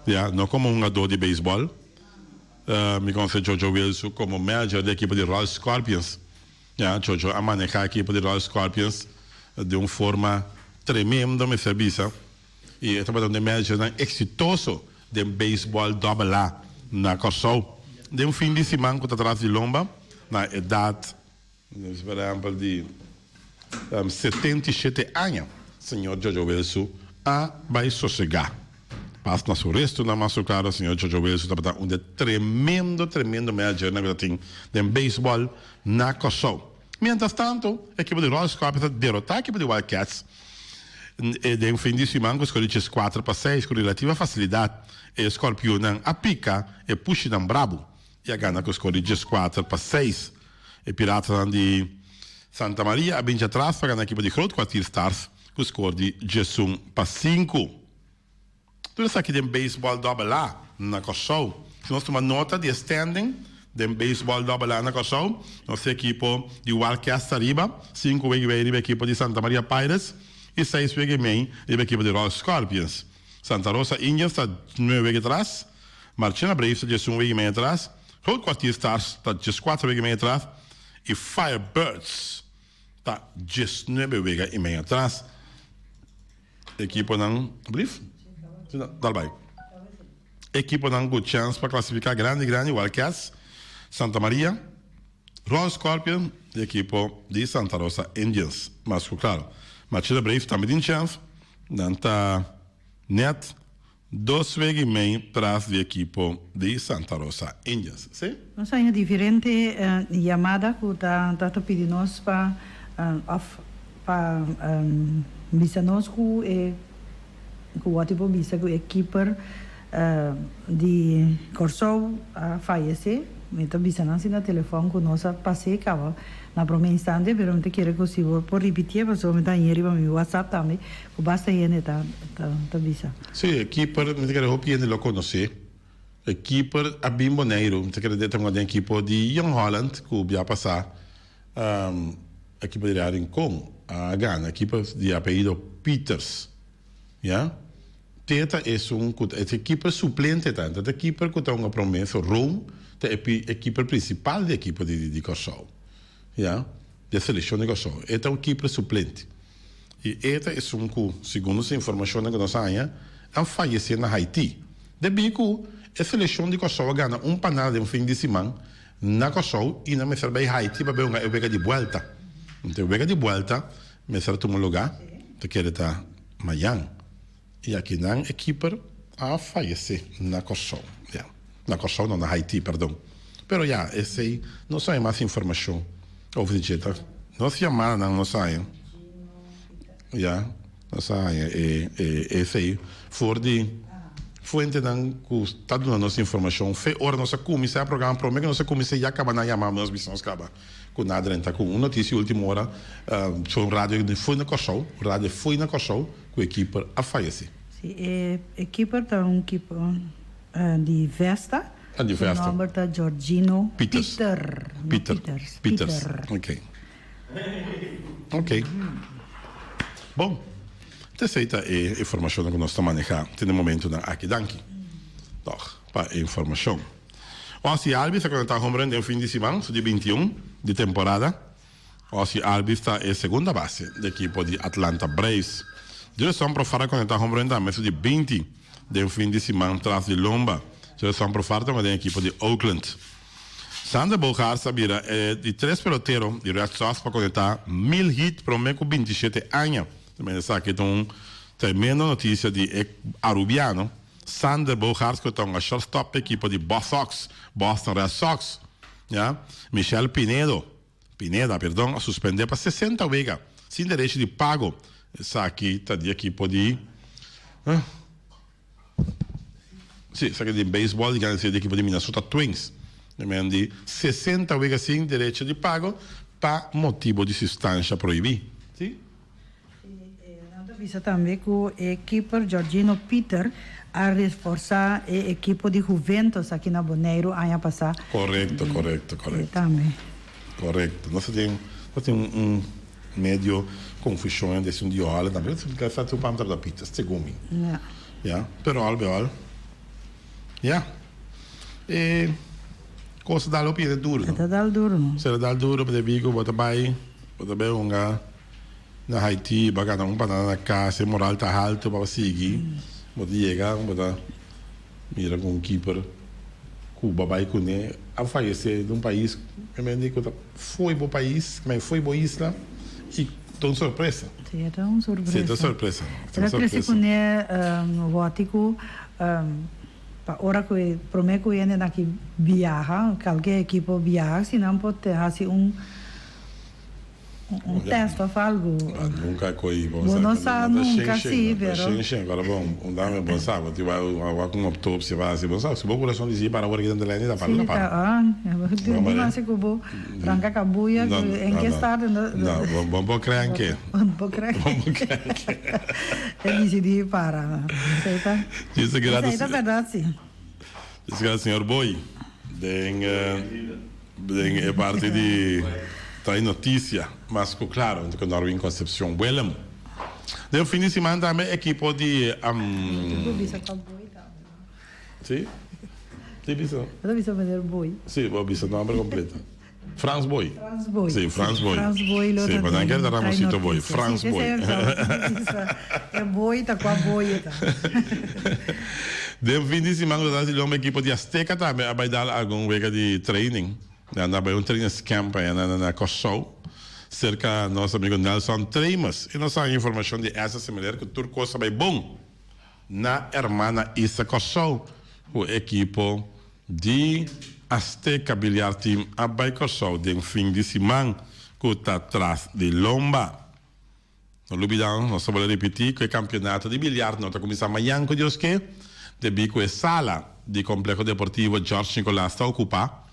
Speaker 12: ya, no como hungador di beisbol, mi conoce Jojo Wilson como manager di ekipo di Royal Scorpions, ya, Jojo a maneha ekipo di Royal Scorpions di un forma tremendo mester bisa, y e tabata un di e managernan exitoso den beisbol dobbel A na Kòrsou. Den fin di siman cu ta tras di lomba, na edad. Nos por ehempel di 77 aña, señor Jojo Wilsu a bai sosegá. Pas na su restonan mas ku klaro señor Jojo Wilsu tabata un de tremendo tremendo managernan ku ta tin den beisbòl na Kòrsou. Mientras tanto ekipo di Royal Scorpions a derotá ekipo di Wild Cats den fin di siman ku skor di 4 pa 6 ku relativa fasilidat e Scorpionnan a pika e pushinan brabu i a gana ku skor di 4 pa 6. E Piratanan di Santa Maria a binchi atras pa gana ekipo di Groot Kwartier Stars ku skor di 11 pa 5. Tur esaki den beisbòl dòbel A na Kòrsou. Si nos tuma nota di e standing den beisbòl dòbel A na Kòrsou, nos tin ekipo di Wild Cats ariba, sinku wega i mei riba ekipo di Santa Maria Pirates i seis wega i mei riba ekipo di Royal Scorpions. Santa Rosa Indians ta nuebe wega atras, Marchena Braves ta 11 wega i mei atras, Groot Kwartier Stars ta 14 wega i mei atras i Firebirds ta 19 wega i mei atras. Ekiponan, brief? Dal bai. Ekiponan ku chèns pa klasifiká grandi grandi, Wild Cats, Santa Maria, Royal Scorpion i ekipo di Santa Rosa Indians. Mas ku klaro, Marchena Braves tambe tin chèns, nan ta nèt Dos wega i mei tras di ekipo di Santa Rosa Indians. Si.
Speaker 13: Nos haña diferente yamada ku ta ta pidi nos pa òf pa bisa nos ku e ku wòrdu por bisa ku e keeper di Kòrsou a fayesé. Mi ta bisa nan si na telefòn ku nos a pas'é kaba na promé instante pero mi ta kere ku si bo por ripitié pasobra mi ta hañ'é riba mi whatsapp tambe. Ku basta hende ta ta bisa.
Speaker 12: Sí, e keeper mi ta kere hopi hende lo konosé. E keeper a bin Boneiru, mi ta kere den ta hunga den ekipo di Jong Holland ku bia pasá ekipo di Real Rincon a gana. Keeper di apellido Pieters, ya. Te ta esun ku ta e keeper suplente ta, ta e keeper ku ta hunga promé, so Room ta e e keeper principal di ekipo di di Kòrsou, ya, di e selekshon di Kòrsou. E ta un keeper suplente. I e ta esun ku, segun nos informashonnan ku nos a haña, a fayesé na Haiti. Debí ku e selekshon di Kòrsou a gana un panada den fin di siman na Kòrsou i nan mester bai Haiti pa bai hunga e wega di buèlta. Anto e wega di buèlta mester a tuma lugá, ta kere ta mañan. I akinan e keeper a fayesé na Kòrsou. Ya, na Kòrsou no, na Haiti, perdon. Pero ya, esei nos haña mas informashon over di dje. Ta nos yamadanan nos haña, ya, nos a haña e e esei for di fuentenan ku ta duna nos informashon fe ora nos a kuminsá e programa. Promé ku nos a kuminsá ya kaba nan yama nos bisa nos kaba ku nan a drenta ku un notisia último ora, un radio di fo'i na Kòrsou, un radio fo'i na Kòrsou. Ku e keeper a fayesé.
Speaker 13: Si, e e keeper ta un keeper di Vesta.
Speaker 12: Ah, di Vesta.
Speaker 13: Su nomber ta Georgino
Speaker 12: Pieters.
Speaker 13: Pieter. No
Speaker 12: Pieter.
Speaker 13: Pieters.
Speaker 12: Pieters.
Speaker 13: Pieter.
Speaker 12: Ok. Ok. Bon. T'esei ta e informashonnan ku nos ta manehá te na e momentunan aki. Danki tòg pa e informashon. Ozzie Albies a konektá homerun den fin di siman, su di 21 di temporada. Ozzie Albies ta e segunda base di ekipo di Atlanta Braves. Jefferson Profar a conecta home run tambe su di 20 den fin di siman tras di lomba. Jefferson Profar ta hunga den ekipo di Oakland. Xander Bogaerts a bira e di tres pelotero di Red Sox pa conecta 1000 hit prome cu 27 aña. Esaki ta un tremendo noticia di e Arubiano Xander Bogaerts cu ta hunga shortstop pa ekipo di Bosox, Boston Red Sox. Ya. Michel Pinedo. Pineda, perdon, a suspendé pa 60 wega sin derecho di pago. Esaki ta di ekipo di Si, esaki di beisbòl di gana di ekipo di Minnesota Twins. E men di 60 wega sin derecho di pago pa motibo di sustansha prohibí. Si.
Speaker 13: Nan ta bisa tambe ku e keeper Giorgino Pieter a reforsá e ekipo di Juventus aki na Boneiru aña pasá.
Speaker 12: Korekto, korekto, korekto.
Speaker 13: Tambe.
Speaker 12: Korekto. Nos ta tin, nos tin un medio konfushon entre esun di Holland tambe. Sa tur pam tabata Pieter, segun mi.
Speaker 13: Ja.
Speaker 12: Ja, pero al bij al, ja, e kos ta dal hopi hende duru, no?
Speaker 13: E ta dal duru.
Speaker 12: Se ta dal duru, pasobra ku bo ta bai, bo ta bai hunga. Na Haiti bo a gana un panada na kas, e moral ta haltu pa bo sigui. Bo ta yega, bo ta mira ku un keeper ku bo a bai kuné a fayesé den un pais ku ta fo'i bo pais, fo'i bo isla i ta un sorpresa.
Speaker 13: Sí, e ta un sorpresa.
Speaker 12: Sí, e ta un sorpresa.
Speaker 13: El a trese kuné wòti ku pa ora ku e promé ku hende nan ki biaha, kalke ekipo biaha, si nan por hasi un. Un test of algo.
Speaker 12: Ah, nunca coi
Speaker 13: bon Bo no sa nunca si, pero.
Speaker 12: Shen shen, pero bon, un dame bon sa, bo ti bai wak un autopsia pa hasi, bon sa, si bo corazon dici para awor aki ta leni, ta para, ta para.
Speaker 13: Si, ta, ah, di masi cu bo ranca cabuya, cu en ke estado,
Speaker 12: no. No, bo, bo por crea en ke.
Speaker 13: Bo por crea en ke.
Speaker 12: Bo por crea en ke.
Speaker 13: E dicidi para, esey ta, esey ta berdad si.
Speaker 12: Dice que señor Boy, den. Den e parti di trae noticia mas cu claro hunto cu Norwin Concepcion Willem. Den fin di siman tambe ekipo di Si? Si bisa.
Speaker 13: Bo ta bisa meneer Boy.
Speaker 12: Si, bo bisa nomber completo. Frans Boy.
Speaker 13: Frans Boy.
Speaker 12: Si, Frans Boy.
Speaker 13: Frans Boy lo
Speaker 12: Si,
Speaker 13: ta
Speaker 12: pa nan
Speaker 13: den
Speaker 12: kere ta
Speaker 13: trae
Speaker 12: Ramosito Boy.
Speaker 13: noticia.
Speaker 12: Frans
Speaker 13: Si,
Speaker 12: Boy.
Speaker 13: esei ta. E Boy ta cua Boy e ta.
Speaker 12: Den fin di siman ku ta hasi lomba ekipo di Azteca tambe a bai dal algun wega di training. Nan a bai un trainingscamp aya na na Kòrsou serka nos amigo Nelson Tremus. I nos haña informashon di Essa Similer ku tur kos a bai bon na Hermana Isa Kòrsou ku ekipo di Azteca Billiard Team a bai Kòrsou den fin di siman ku ta tras di lomba. No lubida, nos ta bolbe ripití ku e kampionato di biliard no ta kuminsá mañan ku Dios ke, debí ku e sala di Kompleho Deportivo George Nicolaas ta okupá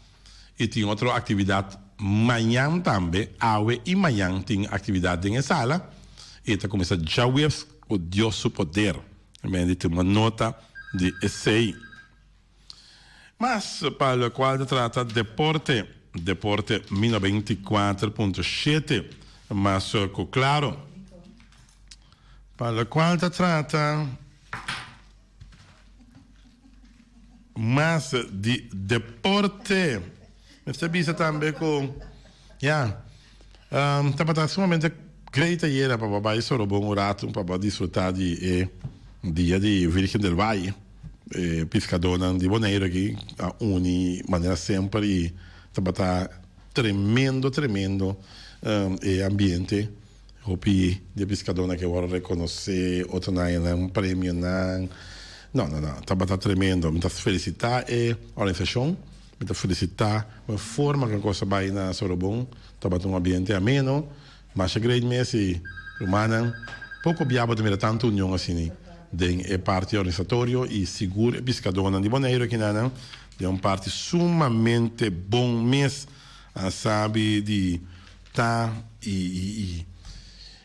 Speaker 12: i tin otro aktividat mañan tambe. Awe i mañan tin aktividat den e sala i ta kuminsá djaweps ku Dios su poder. Mende tuma nota di esei. Mas pa lokual ta trata deporte, deporte mi 94.7 mas ku klaro. Pa lokual ta trata. mas di deporte. Mester bisa tambe ku ya tabata sumamente great ayera pa bo bai Sorobon un ratu pa bo disfruta di e dia di Virgen del Valle. E piskadónan di Boneiru aki a uni manera semper i tabata tremendo tremendo e ambiente. Hopi di e piskadónan ke wòrdu rekonosé, otronan haña nan premionan. No, no, no, tabata tremendo. Mi ta felisitá e organisashon, mi ta felisitá ku e forma ku e kos a bai na Sorobon. Tabata un ambiente ameno, masha great mes i rumannan. Poko bia bo ta mira tantu union asina den e parti organisatorio i sigur e piskadónan di Boneiru akinanan den un parti sumamente bon mes a sabi di Ta i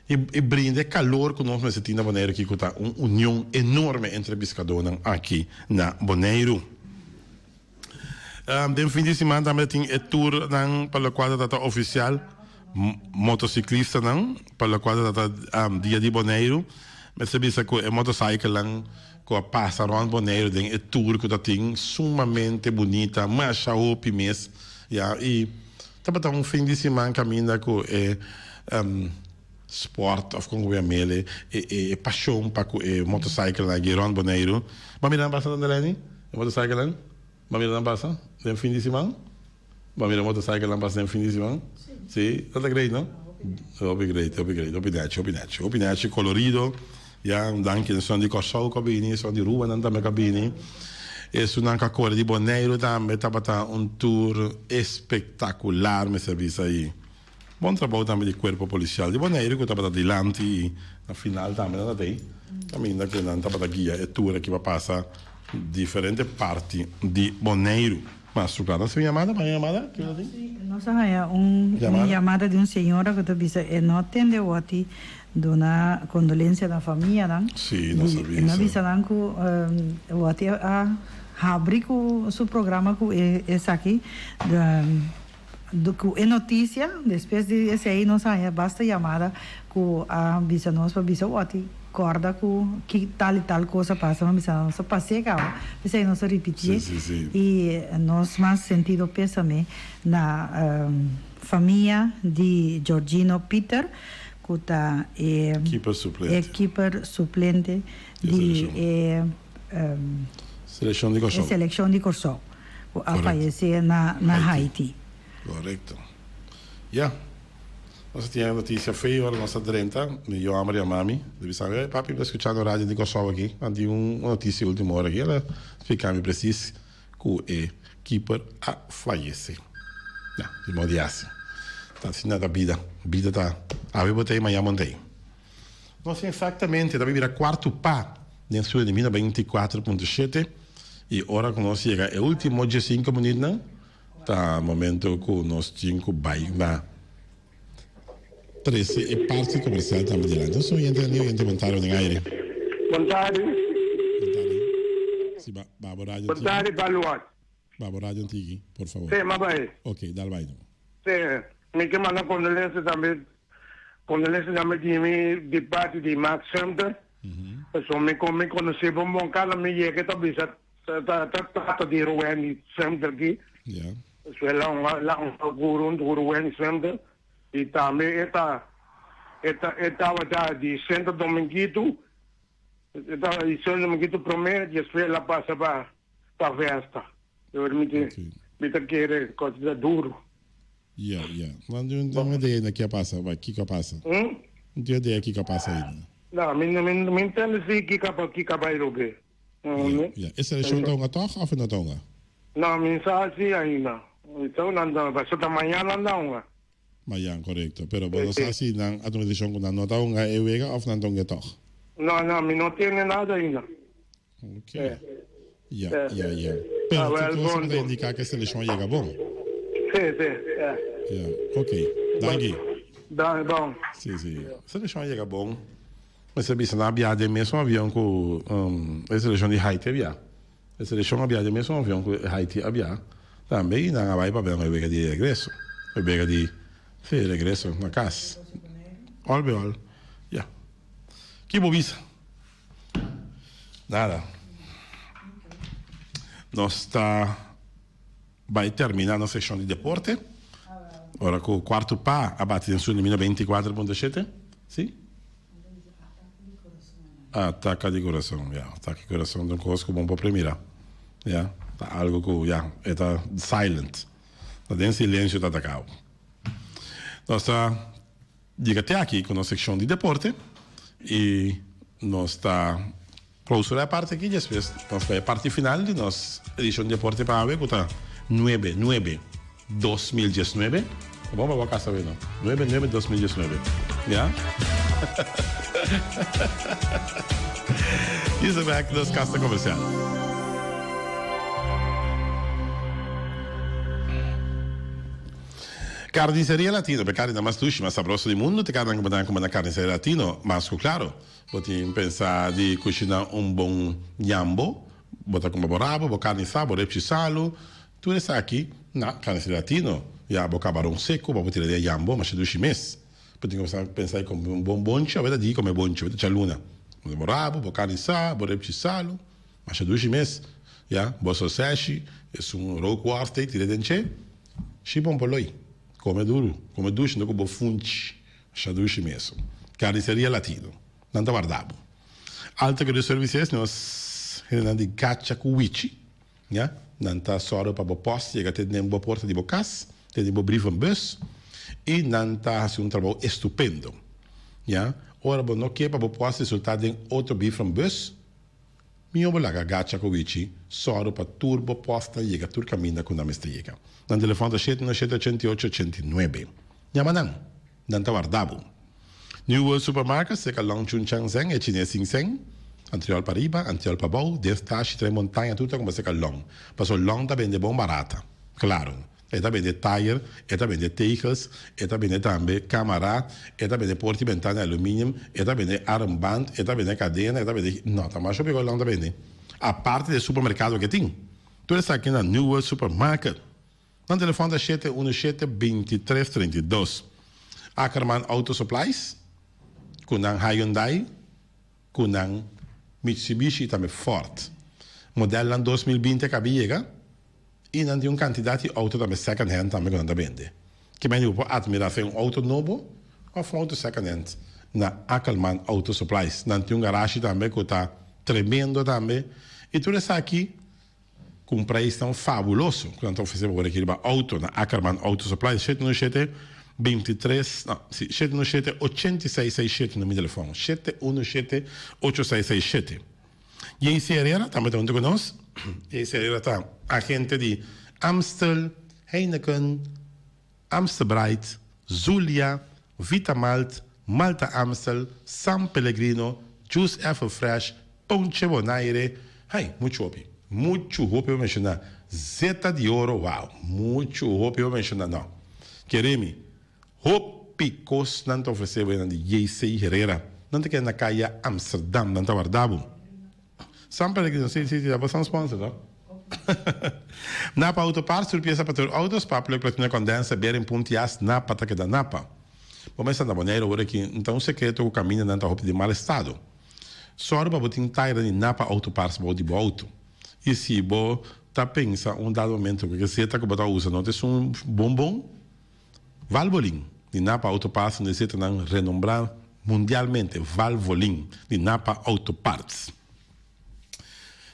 Speaker 12: i brinda e kalor ku nos mester tin na Boneiru aki ku ta un union enorme entre piskadónan aki na Boneiru. Den fin di siman tambe tin e tournan pa lokual ta trata ofisial motosiklistanan pa lokual ta trata dia di Boneiru. Mester bisa ku e motosaikelnan ku a pasa rònt Boneiru den e tour ku ta tin sumamente bunita masha hopi mes ya i Tabata un fin di siman kaminda ku e sport of kon ku yam'el e e pashon pa ku e motosaikelnan aki rònt Boneiru. Bo a mira nan pasa Tante Leni? E motosaikelnan? Bo a mira nan pasa den fin di siman? Bo a mira motosaikelnan pasa den fin di siman? Si, tabata great no? Hopi great, hopi great, hopi nèchi, hopi nèchi, hopi nèchi, kolorido. Ya, un danki na esun di Kòrsou ku a bini, esun di Arubanan tambe ku a bini. Esunnan ku a kore di Boneiru tambe tabata un tour espektakular mester bisa i bon trabou tambe di Kuerpo Polisial di Boneiru ku tabata dilanti i na final tambe nan ta tei kaminda ku nan tabata guia e tour aki pa pasa diferente parti di Boneiru. Mas su kla ta haci un yamada? Bo haña un yamada? Kiko ta tin?
Speaker 13: Nos a haña un yamada di un señora ku ta bisa e no tende wòti Duna kondolensia na famianan.
Speaker 12: Sí, nos a
Speaker 13: bisa. Nos a bisa nan ku Watty a habri ku su programa ku esaki, ku e notisia. Despues di esei nos a haña basta yamada ku a bisa nos pa bisa Watty kòrda ku ki tal i tal kos a pasa. Nos a bisa nan nos a pas'é kaba, p'esei nos a ripitié. I nos mas sentido pésame na famia di Georgino Pieter. Ku ta e
Speaker 12: Keeper suplente.
Speaker 13: e keeper suplente di e
Speaker 12: Selekshon di Kòrsou.
Speaker 13: e selekshon di Kòrsou ku a fayesé na na Haiti.
Speaker 12: Korekto. Ya. Nos a tin e notisia feo ora nos a drenta. Mi yu homber yama mi. El a bisa mi, Papi, mi ta skuchando radio di Kòrsou aki. Nan tin un notisia ultimo ora aki. El a splika mi presis ku e keeper a fayesé. Ya, di modo di hasi. Ta asina ta bida. Bida ta awe bo ta ei, mañan bo no ta ei. Nos tin eksaktamente ta bira kuartu pa den studio di Mina 24.7 i ora ku nos yega e ultimo diesinko minütnan ta momento ku nos tin ku bai na Trece e parti comercial tambe dilanti. Nos oyente a oyente bon tarde den aire.
Speaker 15: Bon tarde.
Speaker 12: Bon tarde. Si ba babo radio
Speaker 15: Bon tarde Baluart.
Speaker 12: Babo radio antigi, por favor.
Speaker 15: Si, m'a bai.
Speaker 12: Ok, dal bai no.
Speaker 15: Si, mi ke manda condolencia tambe, condolencia tambe di mi di parti di Max Sumter. Pasobra mi mi conoce bon bon cada mi yega e ta bisa ta ta tata di Rowendy Sumter aki.
Speaker 12: Ja.
Speaker 15: Pasobra el a un el a un guru hunto cu Rowendy Sumter. Y tambe e ta e ta e tabata di Santo Dominguito, e tabata di Santo Dominguito prome, despues el a pasa pa pa Vesta. Pero mi ta mi ta kere cos ta duro.
Speaker 12: Ya, ya. Ma no tin idea na ke a pasa, ba kiko a pasa.
Speaker 15: Hm?
Speaker 12: No tin idea kiko a pasa ainda.
Speaker 15: No, mi mi mi ntende si kiko a kiko a bay robe.
Speaker 12: Ya, ya. E seleccion ta hunga toch of e no ta hunga?
Speaker 15: No, mi sa si ainda. Mi sa nan ta, pasobra ta mañana nan ta hunga.
Speaker 12: Mayan, korekto. Pero bo no sa si nan a tuma desishon ku nan no ta hunga e wega òf nan ta hunga e tòg?
Speaker 15: No, no, mi no tende nada ainda.
Speaker 12: Ok. Ya, ya, ya. Pero tur kos ku ta indiká ku e selekshon a yega bon.
Speaker 15: Si, si, ya.
Speaker 12: Ya, ok. Danki.
Speaker 15: Danki, bon.
Speaker 12: Si, si. Selekshon a yega bon. Mester bisa nan a biaha den mesun avion ku e selekshon di Haiti a biaha. E selekshon a biaha den mesun avion ku Haiti a biaha tambe i nan a bai pabia nan e wega di regreso, e wega di si regreso na kas. Ol be ol. Ya. Ki bo bisa? Nada. Nos ta bai termina nos seccion di deporte. Ora cu cuarto pa a bati den su numero 24.7. Si? Ataca di corazon, ya. Ataca di corazon ta un cos cu bon por premira. Ya. Ta algo cu, ya, e ta silent. Ta den silencio ta atacao. Nos ta yega te aki cu nos seccion di deporte y nos ta clausura e parti aki. Despues nos bai e parti final di nos edicion di deporte pa awe cu ta nuebe, nuebe, 2019. Ta bon pa bo casa awe no? Nuebe, nuebe, 2019. Ya? Isa bek nos casa comercial. Carniceria Latino, pe carne mas dushi, mas sabroso di mundo, te carne ku bo ta na Carniceria Latino, mas ku claro. Bo tin pensa di cushina un bon yambo, bo ta cumpra bo rabo, bo carni sa, bo repchi salu, tur esaki na Carniceria Latino. Ya bo cabaron seco, bo por tira den e yambo, masha dushi mes. Bo tin ku pensa di cumpra un bon bonchi, awe ta di come bonchi, awe ta chaluna. Bo rabo, bo carni sa, bo repchi salu. Masha dushi mes. Ya, bo soseshi, esun rookworst ei tira den dje. Shi bon poloi. Come duru, come dushi no ku bo funchi. Masha dushi mes. Carniceria Latino. Nan ta warda bo. Alta Credit Services, nos hendenan di Gacha ku Wichi. Ya, nan ta sòru pa bo pòst yega te den bo porta di bo kas, te den bo brievenbus. I nan ta hasi un trabou estupendo. Ya, ora bo no ke pa bo pòst resultá den otro brievenbus, Mihó bo laga gacha ku wichi sòru pa tur bo pòstnan yega tur kaminda ku nan mester yega. Nan telefòn ta shete no shete ochenta i ocho ochenta i nuebe. Yama nan. Nan ta warda bo. New World Supermarket serka Long Chun Chang Zeng e chines sin seng. Antriòl pa riba, antriòl pa bou, den stashi trae montaña tur ta kumpra serka Long. Paso Long ta bende bon barata. Klaro. E ta bende tayer, e ta bende tegels, e ta bende tambe camara, e ta bende porta y bentana di aluminium, e ta bende armband, e ta bende cadena, e ta bende. No, ta masha hopi cos ta bende. Aparte di e supermercado cu e tin. Tur esaki na New World Supermarket. Nan telefon ta shete uno shete bintitres 32. Ackerman Auto Supplies, cu nan Hyundai, cu nan Mitsubishi y tambe Ford. Modelnan 2020 a caba yega. I nan tin un kantidat di outo tambe second hand tambe ku nan ta bende. Ke mende bo por atmirá sea un outo nobo òf un outo second hand na Akkerman Auto Supplies. Nan tin un garashi tambe ku ta tremendo tambe. I tur esaki ku un preisnan fabuloso ku nan ta ofresé bo aki riba outo na Akkerman Auto Supplies. Shete uno shete bintitres, no, si, shete uno shete ochenta i seis seis shete na mi telefòn. Shete uno shete ocho seis seis shete. JC Herrera tambe ta hunto cu nos. JC Herrera ta agente di Amstel, Heineken, Amstelbright, Zulia, Vita Malt, Malta Amstel, San Pellegrino, Juice Apple Fresh, Ponche Bonaire, hay, mucho hopi, mucho hopi pa menciona, Zeta di Oro, wow, mucho hopi pa menciona, no, kere mi. Hopi kos nan ta ofresé bo nan di JC Herrera. Nan ta keda na kaya Amsterdam. Nan ta warda bo. San Pellegrino, si, si, si, abo san sponsor, no? Napa Auto Parts, tur piesa pa tur auto, spark plug, platina, condenser, bearing, pump, jas, Napa ta keda Napa. Bo mester na Boneiru awor aki, N ta un sekreto ku kaminda nan ta hopi den mal estado. Sòru pa bo tin taira di Napa Auto Parts bou di bo auto. I si bo ta pensa un dado momento ku e seta ku bo ta usa no ta esun bon bon, Valvoline di Napa Auto Parts un esetanan renombrá mundialmente, Valvoline di Napa Auto Parts.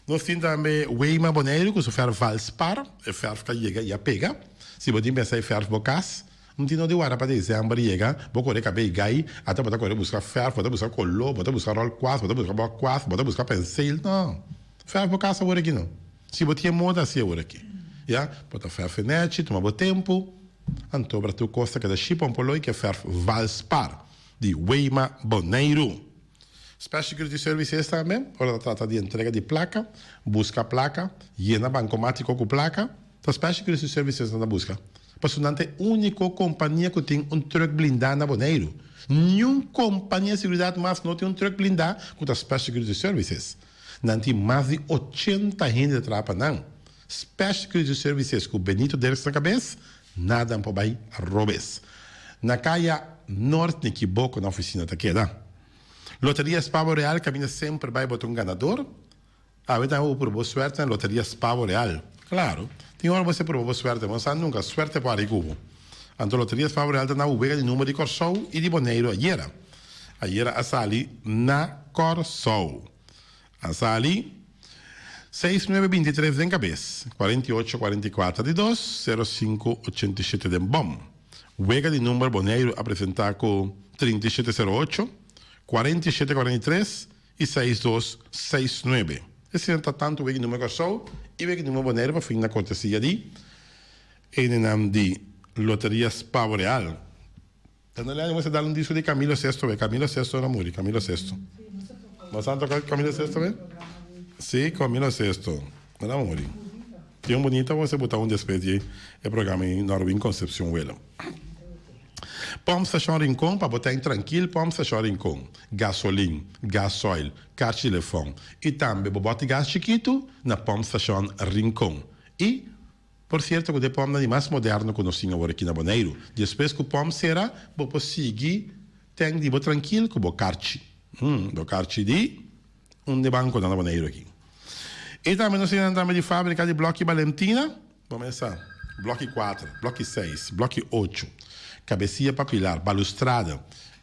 Speaker 12: Nos tin tambe Weima Boneiru ku su fèrf Valspar, e fèrf ta yega i a pega. Si bo tin pensa e fèrf bo kas, no tin no di warda pa desèmber yega, bo kore kabei gai, ata bo ta kore buska fèrf, bo ta buska koló, bo ta buska ròl kuas, bo ta buska bòk kuas, bo ta buska penseel, no. Fèrf bo kas awor aki no. Si bo tin e moda asi awor aki, ya, bo ta fèrf e nèchi, tuma bo tempu, anto bra tur kos ta keda ship un poloi ke fèrf Valspar di Weima Boneiru. Special Security Services tambe, ora ta trata di entrega di plaka, buska plaka, yena bankomatiko ku plaka, ta Special Security Services nan ta buska. Pasobra nan ta e úniko kompania ku tin un trùk blindá na Boneiru. Niun kompania di seguridat mas no tin un trùk blindá ku ta Special Security Services. Nan tin mas di ochenta hende ta traha pa nan. Special Security Services ku Benito Dirks na kabes, nada por bai robes. Na kaya Nort Nikiboko nan ofisina ta keda. Loteria Spavo Real kaminda semper bai bo ta un ganador. Awe tambe bo prueba bo suerte na Loteria Spa Boreal. Claro, tin ora bo mester prueba bo suerte, bo no sa nunca, suerte por hari cu bo. Anto Loteria Spa Boreal ta na bo wega di number di Corsou y di Boneiru ayera. Ayera a sali na Corsou. A sali seis nuebe bintitres den cabes, 48 44 di dos, sero sinku 87 den bom. Wega di number Boneiru a presenta cu 37 sero ocho, 47 43 i seis dos seis nuebe. Esei ta tantu wiki numero Kòrsou i wiki numero Boneiru pa fin na kortesia di enenan di Loteria Spa Boreal. Ta no lei mester dal un disko di Camilo Sesto we. Camilo Sesto no muri, Camilo Sesto. Bo sa toka Camilo Sesto we? Si, Camilo Sesto. No a muri. Tin un bunita bo mester buta un despues di e programa di Norwin Concepcion Welo. Pòmp Stashon Rincon pa bo ta en trankil Pòmp Stashon Rincon, gasolin, gasoil, karchi telefòn i tambe bo bòti gas chikitu na Pòmp Stashon Rincon. I, por sierto ku ta e pòmpnan di mas moderno ku nos tin awor aki na Boneiru. Despues ku pòmp sera, bo por sigui tèn di bo trankil ku bo karchi. Bo karchi di un di bankonan na Boneiru aki. I tambe nos tin tambe di fábrika di blòki Balentina. Bo mesa, bloki kuater, bloki seis, bloki ocho, kabesia pa pilar, balustrada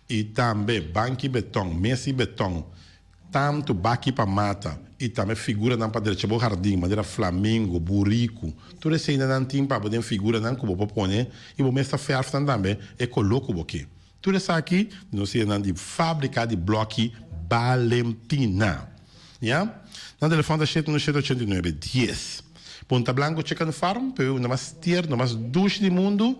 Speaker 12: i tambe banki beton, mesa i beton, tantu baki pa mata i tambe figuranan pa drecha bo hardin manera flamingo, buriku. Tur eseinan nan tin pa bo den figuranan ku bo por pone i bo mes ta fèrf nan tambe e koló ku bo ke. Tur esaki nos hende nan di Fabrica di Bloki Balentina. Ya. Nan telefon ta shete no shete 89 dies. Punta Blanco Chicken Farm, pe una mas tierno, mas dushi di mundu,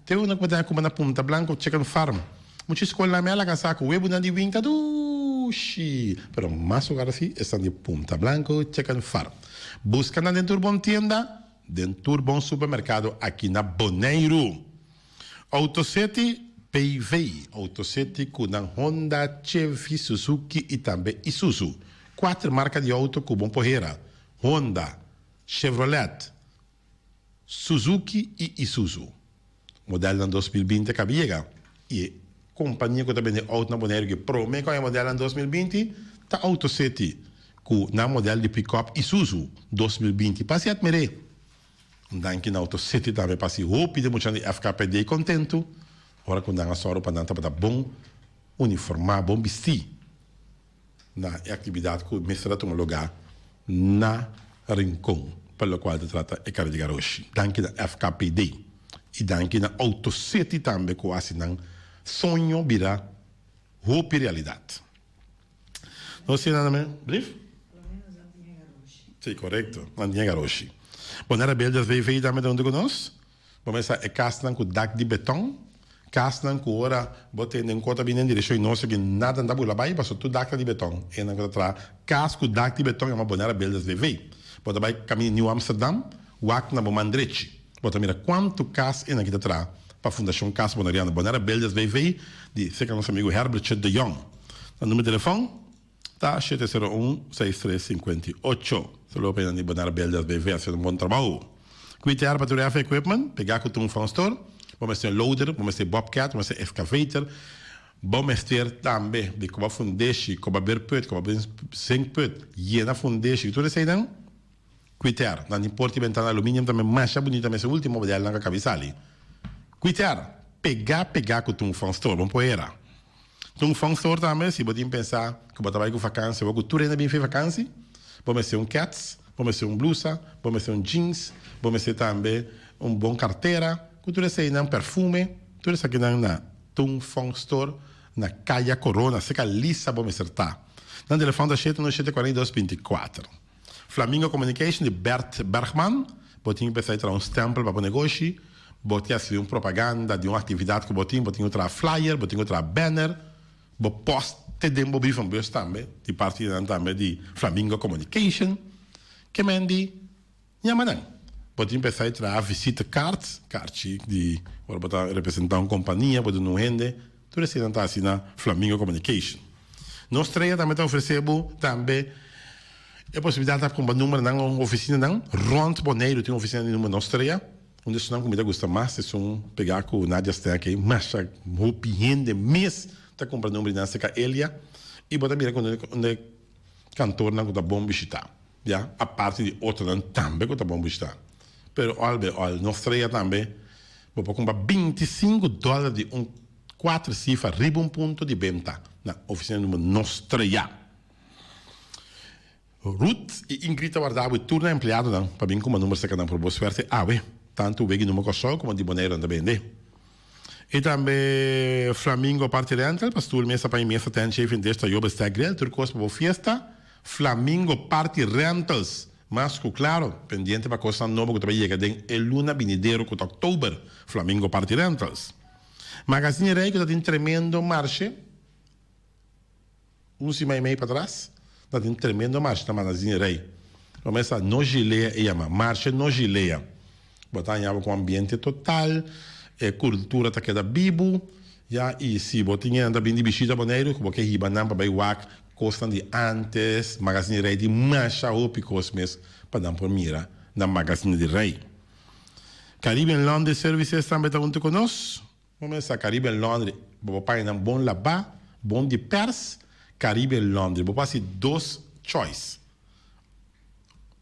Speaker 12: te una ku bo ta kuma na Punta Blanco Chicken Farm. Mucha skolnan mi a laga sa ku webunan di win ta dushi, pero mas lugar asi esnan di Punta Blanco Chicken Farm. Buska nan den tur bon tienda, den tur bon supermerkado aki na Boneiru. Autocity BV, Autocity ku nan Honda, Chevy, Suzuki i tambe Isuzu. Kuater marka di outo ku bon por hera, Honda, Chevrolet, Suzuki i Isuzu. Modelnan 2020 a kabi yega i e kompania ku ta bende outo na Boneiru ku e prome ku a haña modelnan 2020 ta Autocity ku nan model di pikòp Isuzu 2020. Pasi atmir'é! Un danki na Auto City tambe pa hasi hopi di muchanan di FKPD kontentu ora ku nan a sòru pa nan tabata bon uniformá, bon bistí na e aktividat ku mester a tuma lugá na Rincon pa lokual ta trata e kara di garoshi. Danki na FKPD i danki na Auto City tambe ku a hasi nan soño bira hopi realidat. Nos tin nada me brief? Sí, korekto. Nan tin e garoshi. Bonaire Builders BV tambe ta huntu ku nos. Bo mester sa e kasnan ku dak di beton, kasnan ku ora bo tende un kos ta bini den direkshon i nos aki nada no ta bula bai pasobra tur dak ta di beton. Enan ku ta traha kas ku dak di beton yama Bonaire Builders BV. Bo ta bai kaminda Nieuw Amsterdam, wak na bo man drechi. Bo ta mira kuantu kas enan ki ta traha pa Fundashon Kas Boneriano. Bonaire Builders BV di serka nos amigu Herbertje de Jong. Nan numero di telefòn ta 701 6358. Saludo pa enan di Bonaire Builders BV hasiendo un bon trabou. Kuitear pa tur heavy equipment, pegá ku Toon Van Store. Bo mester loader, bo mester bobcat, bo mester excavator, bo mester tambe di koba fundeshi, koba beerput, koba zinkput, yena fundeshi, tur eseinan. Kuiter, nan tin porta i bentana aluminium tambe masha bunita mes e ultimo modelnan ku a kabi sali. Kuiter, pegá pegá ku Tung Fong Store, bon por era. Tung Fong Store tambe si bo tin pensa ku bo ta bai ku vakansi awor ku tur hende a bin for vakansi, bo mester un kets, bo mester un blusa, bo mester un jeans, bo mester tambe un bon kartera, ku tur eseinan, perfume, tur esakinan na Tung Fong Store na Kaya Corona, serka Lisa bo mester ta. Nan telefòn ta shete uno shete 42 24. Flamingo Communication di Bert Bergman, Bo tin ku pensa di traha un stempel pa bo negoshi, bo tin hasi un propaganda di un aktividat ku bo tin, bo tin ku traha flyer, bo tin ku traha banner, bo post te den bo brievenbus tambe, di parti di nan tambe di Flamingo Communication. Ke men di yama nan. Bo tin pensa di traha visitekaart, karchi di ora bo ta representa un kompania, bo duna un hende, tur esei nan ta hasi na Flamingo Communication. Nos Estrella tambe ta ofresé bo tambe e posibilidat pa kumpra numbernan o ofisinanan rònt Boneiru. Tin ofisina di number Nos Estrella. Un di esunnan ku mi ta gusta mas esun pegá ku Nadia Sterk ei. Masha hopi hende mes ta kumpra number di nan serka Elia. I bo ta mira ku unda e kantornan ku ta bon bishitá. Ya, aparte di otronan tambe ku ta bon bishitá. Pero òl be òl, nos strea tambe bo por kumpra 25 dòler di un kuater sifra riba un punto di benta na ofisina number Nos Strea. Ruth i Ingrid ta warda awe tur nan empleadonan pa bin kuma number serka nan por bo suerte awe. Tantu wegi number Kòrsou komo di Boneiru nan ta bende. I tambe Flamingo Party Rental pa stoel, mesa, paña mesa, tent, chafing dish, tayo, bestek, grill, tur kos pa bo fiesta. Flamingo Party Rentals mas ku klaro pendiente pa kosnan nobo ku ta bai yega den e luna binidero ku ta oktober. Flamingo Party Rentals. Magazine Rey ku ta tin tremendo marshe. Un siman i mei patras, ta tin tremendo marshe na Magazine Rey. Bo mester sa No Gilea e yama, Marshe No Gilea. Bo ta haña bo ku ambiente total, e kultura ta keda bibu, ya, i si bo tin hende ta bin di bishita Boneiru ku bo ke hiba nan pa bai wak kosnan di antes, Magazine Rey tin masha hopi kos mes pa nan por mira na Magazine di Rey. Caribbean Laundry Services tambe ta huntu ku nos. Bo mester sa Caribbean Laundry, bo por paña nan bon labá, bon di pers, Caribbean Laundry. Bo por hasi dos choice.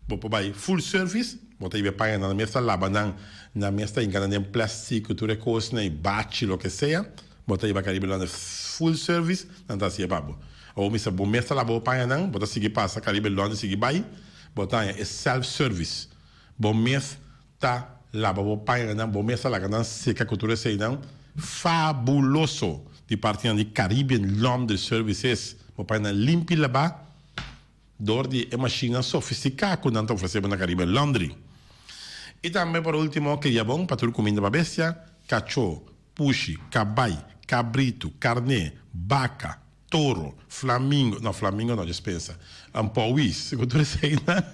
Speaker 12: Bo por bai full service, bo ta hiba e paña nan, nan mes ta laba nan, nan mes ta hinka nan den plastic ku tur e kosnan i bachi loke sea, bo ta hiba Caribbean Laundry full service, nan ta hasi e pa bo. Awor mester bo mes ta laba bo pañanan, bo ta sigui pasa Caribbean Laundry sigui bai, bo ta haña e self service. Bo mes Ta laba bo pañanan, bo mes ta laga nan seka ku tur eseinan. Fabuloso! Di partinan di Caribbean Laundry Services, bo pañanan limpi labá dor di e mashinnan sofistiká ku nan ta ofresé bo na Caribbean Laundry. I tambe por último, kria bon pa tur kuminda pa bestia, kachó, pushi, kabai, kabritu, karné, baka, toro, flamingo, no flamingo no djes pensa, pouwis, ku tur eseinan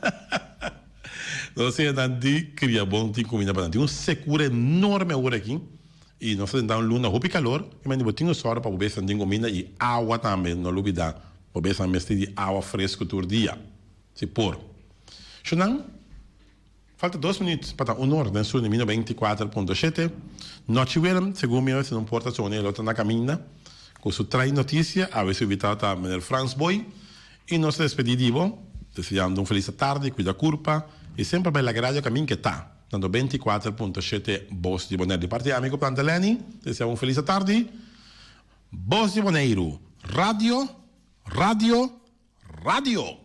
Speaker 12: nos hende di kria bon tin kuminda pa nan. Tin un sekura enorme awor aki i nos ta tenta un luna hopi kalor, i mende bo tin un sòru pa bo besnan tin kuminda i awa tambe, no lubida bo besnan mester di awa fresku tur dia si por. Shownan. Falta dos minuut pa ta un or den su mino 24.7. Nochi Willem, segun mi si no por ta sone lo ta na caminda cu su trai noticia. Awe su invitado ta meneer Frans Boy. Y nos ta despedi di bo, deseando un feliz tarde, cuida curpa y semper bay laga radio camin ke ta na 94.7 Bos di Bonaire. Di parti di ami cu Planta Lenny, desea un feliz tarde. Bos di Boneiru, radio, radio, radio!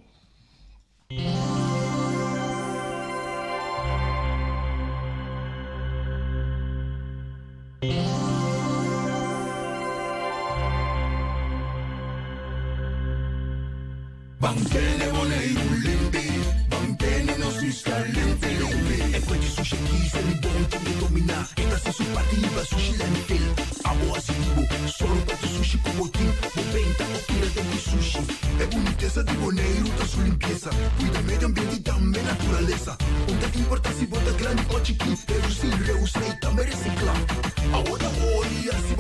Speaker 16: Ban tene Boneiru limpi, ban tene nos isla limpi limpi. E kue di sushi aki se mi bon tin ke dominá. E ta hasi su parti riba sushi landfill. Abo hasi di bo, sòru pa tur sushi ku bo tin. Bo benta òf tira den ku sushi. E bunitesa di Boneiru ta su limpiesa. Kuida medio ambiente i tambe naturalesa. Un ta importá si bo ta grandi o chikí. Redusí, reusá i tambe resiklá. Awo ta hori hasi.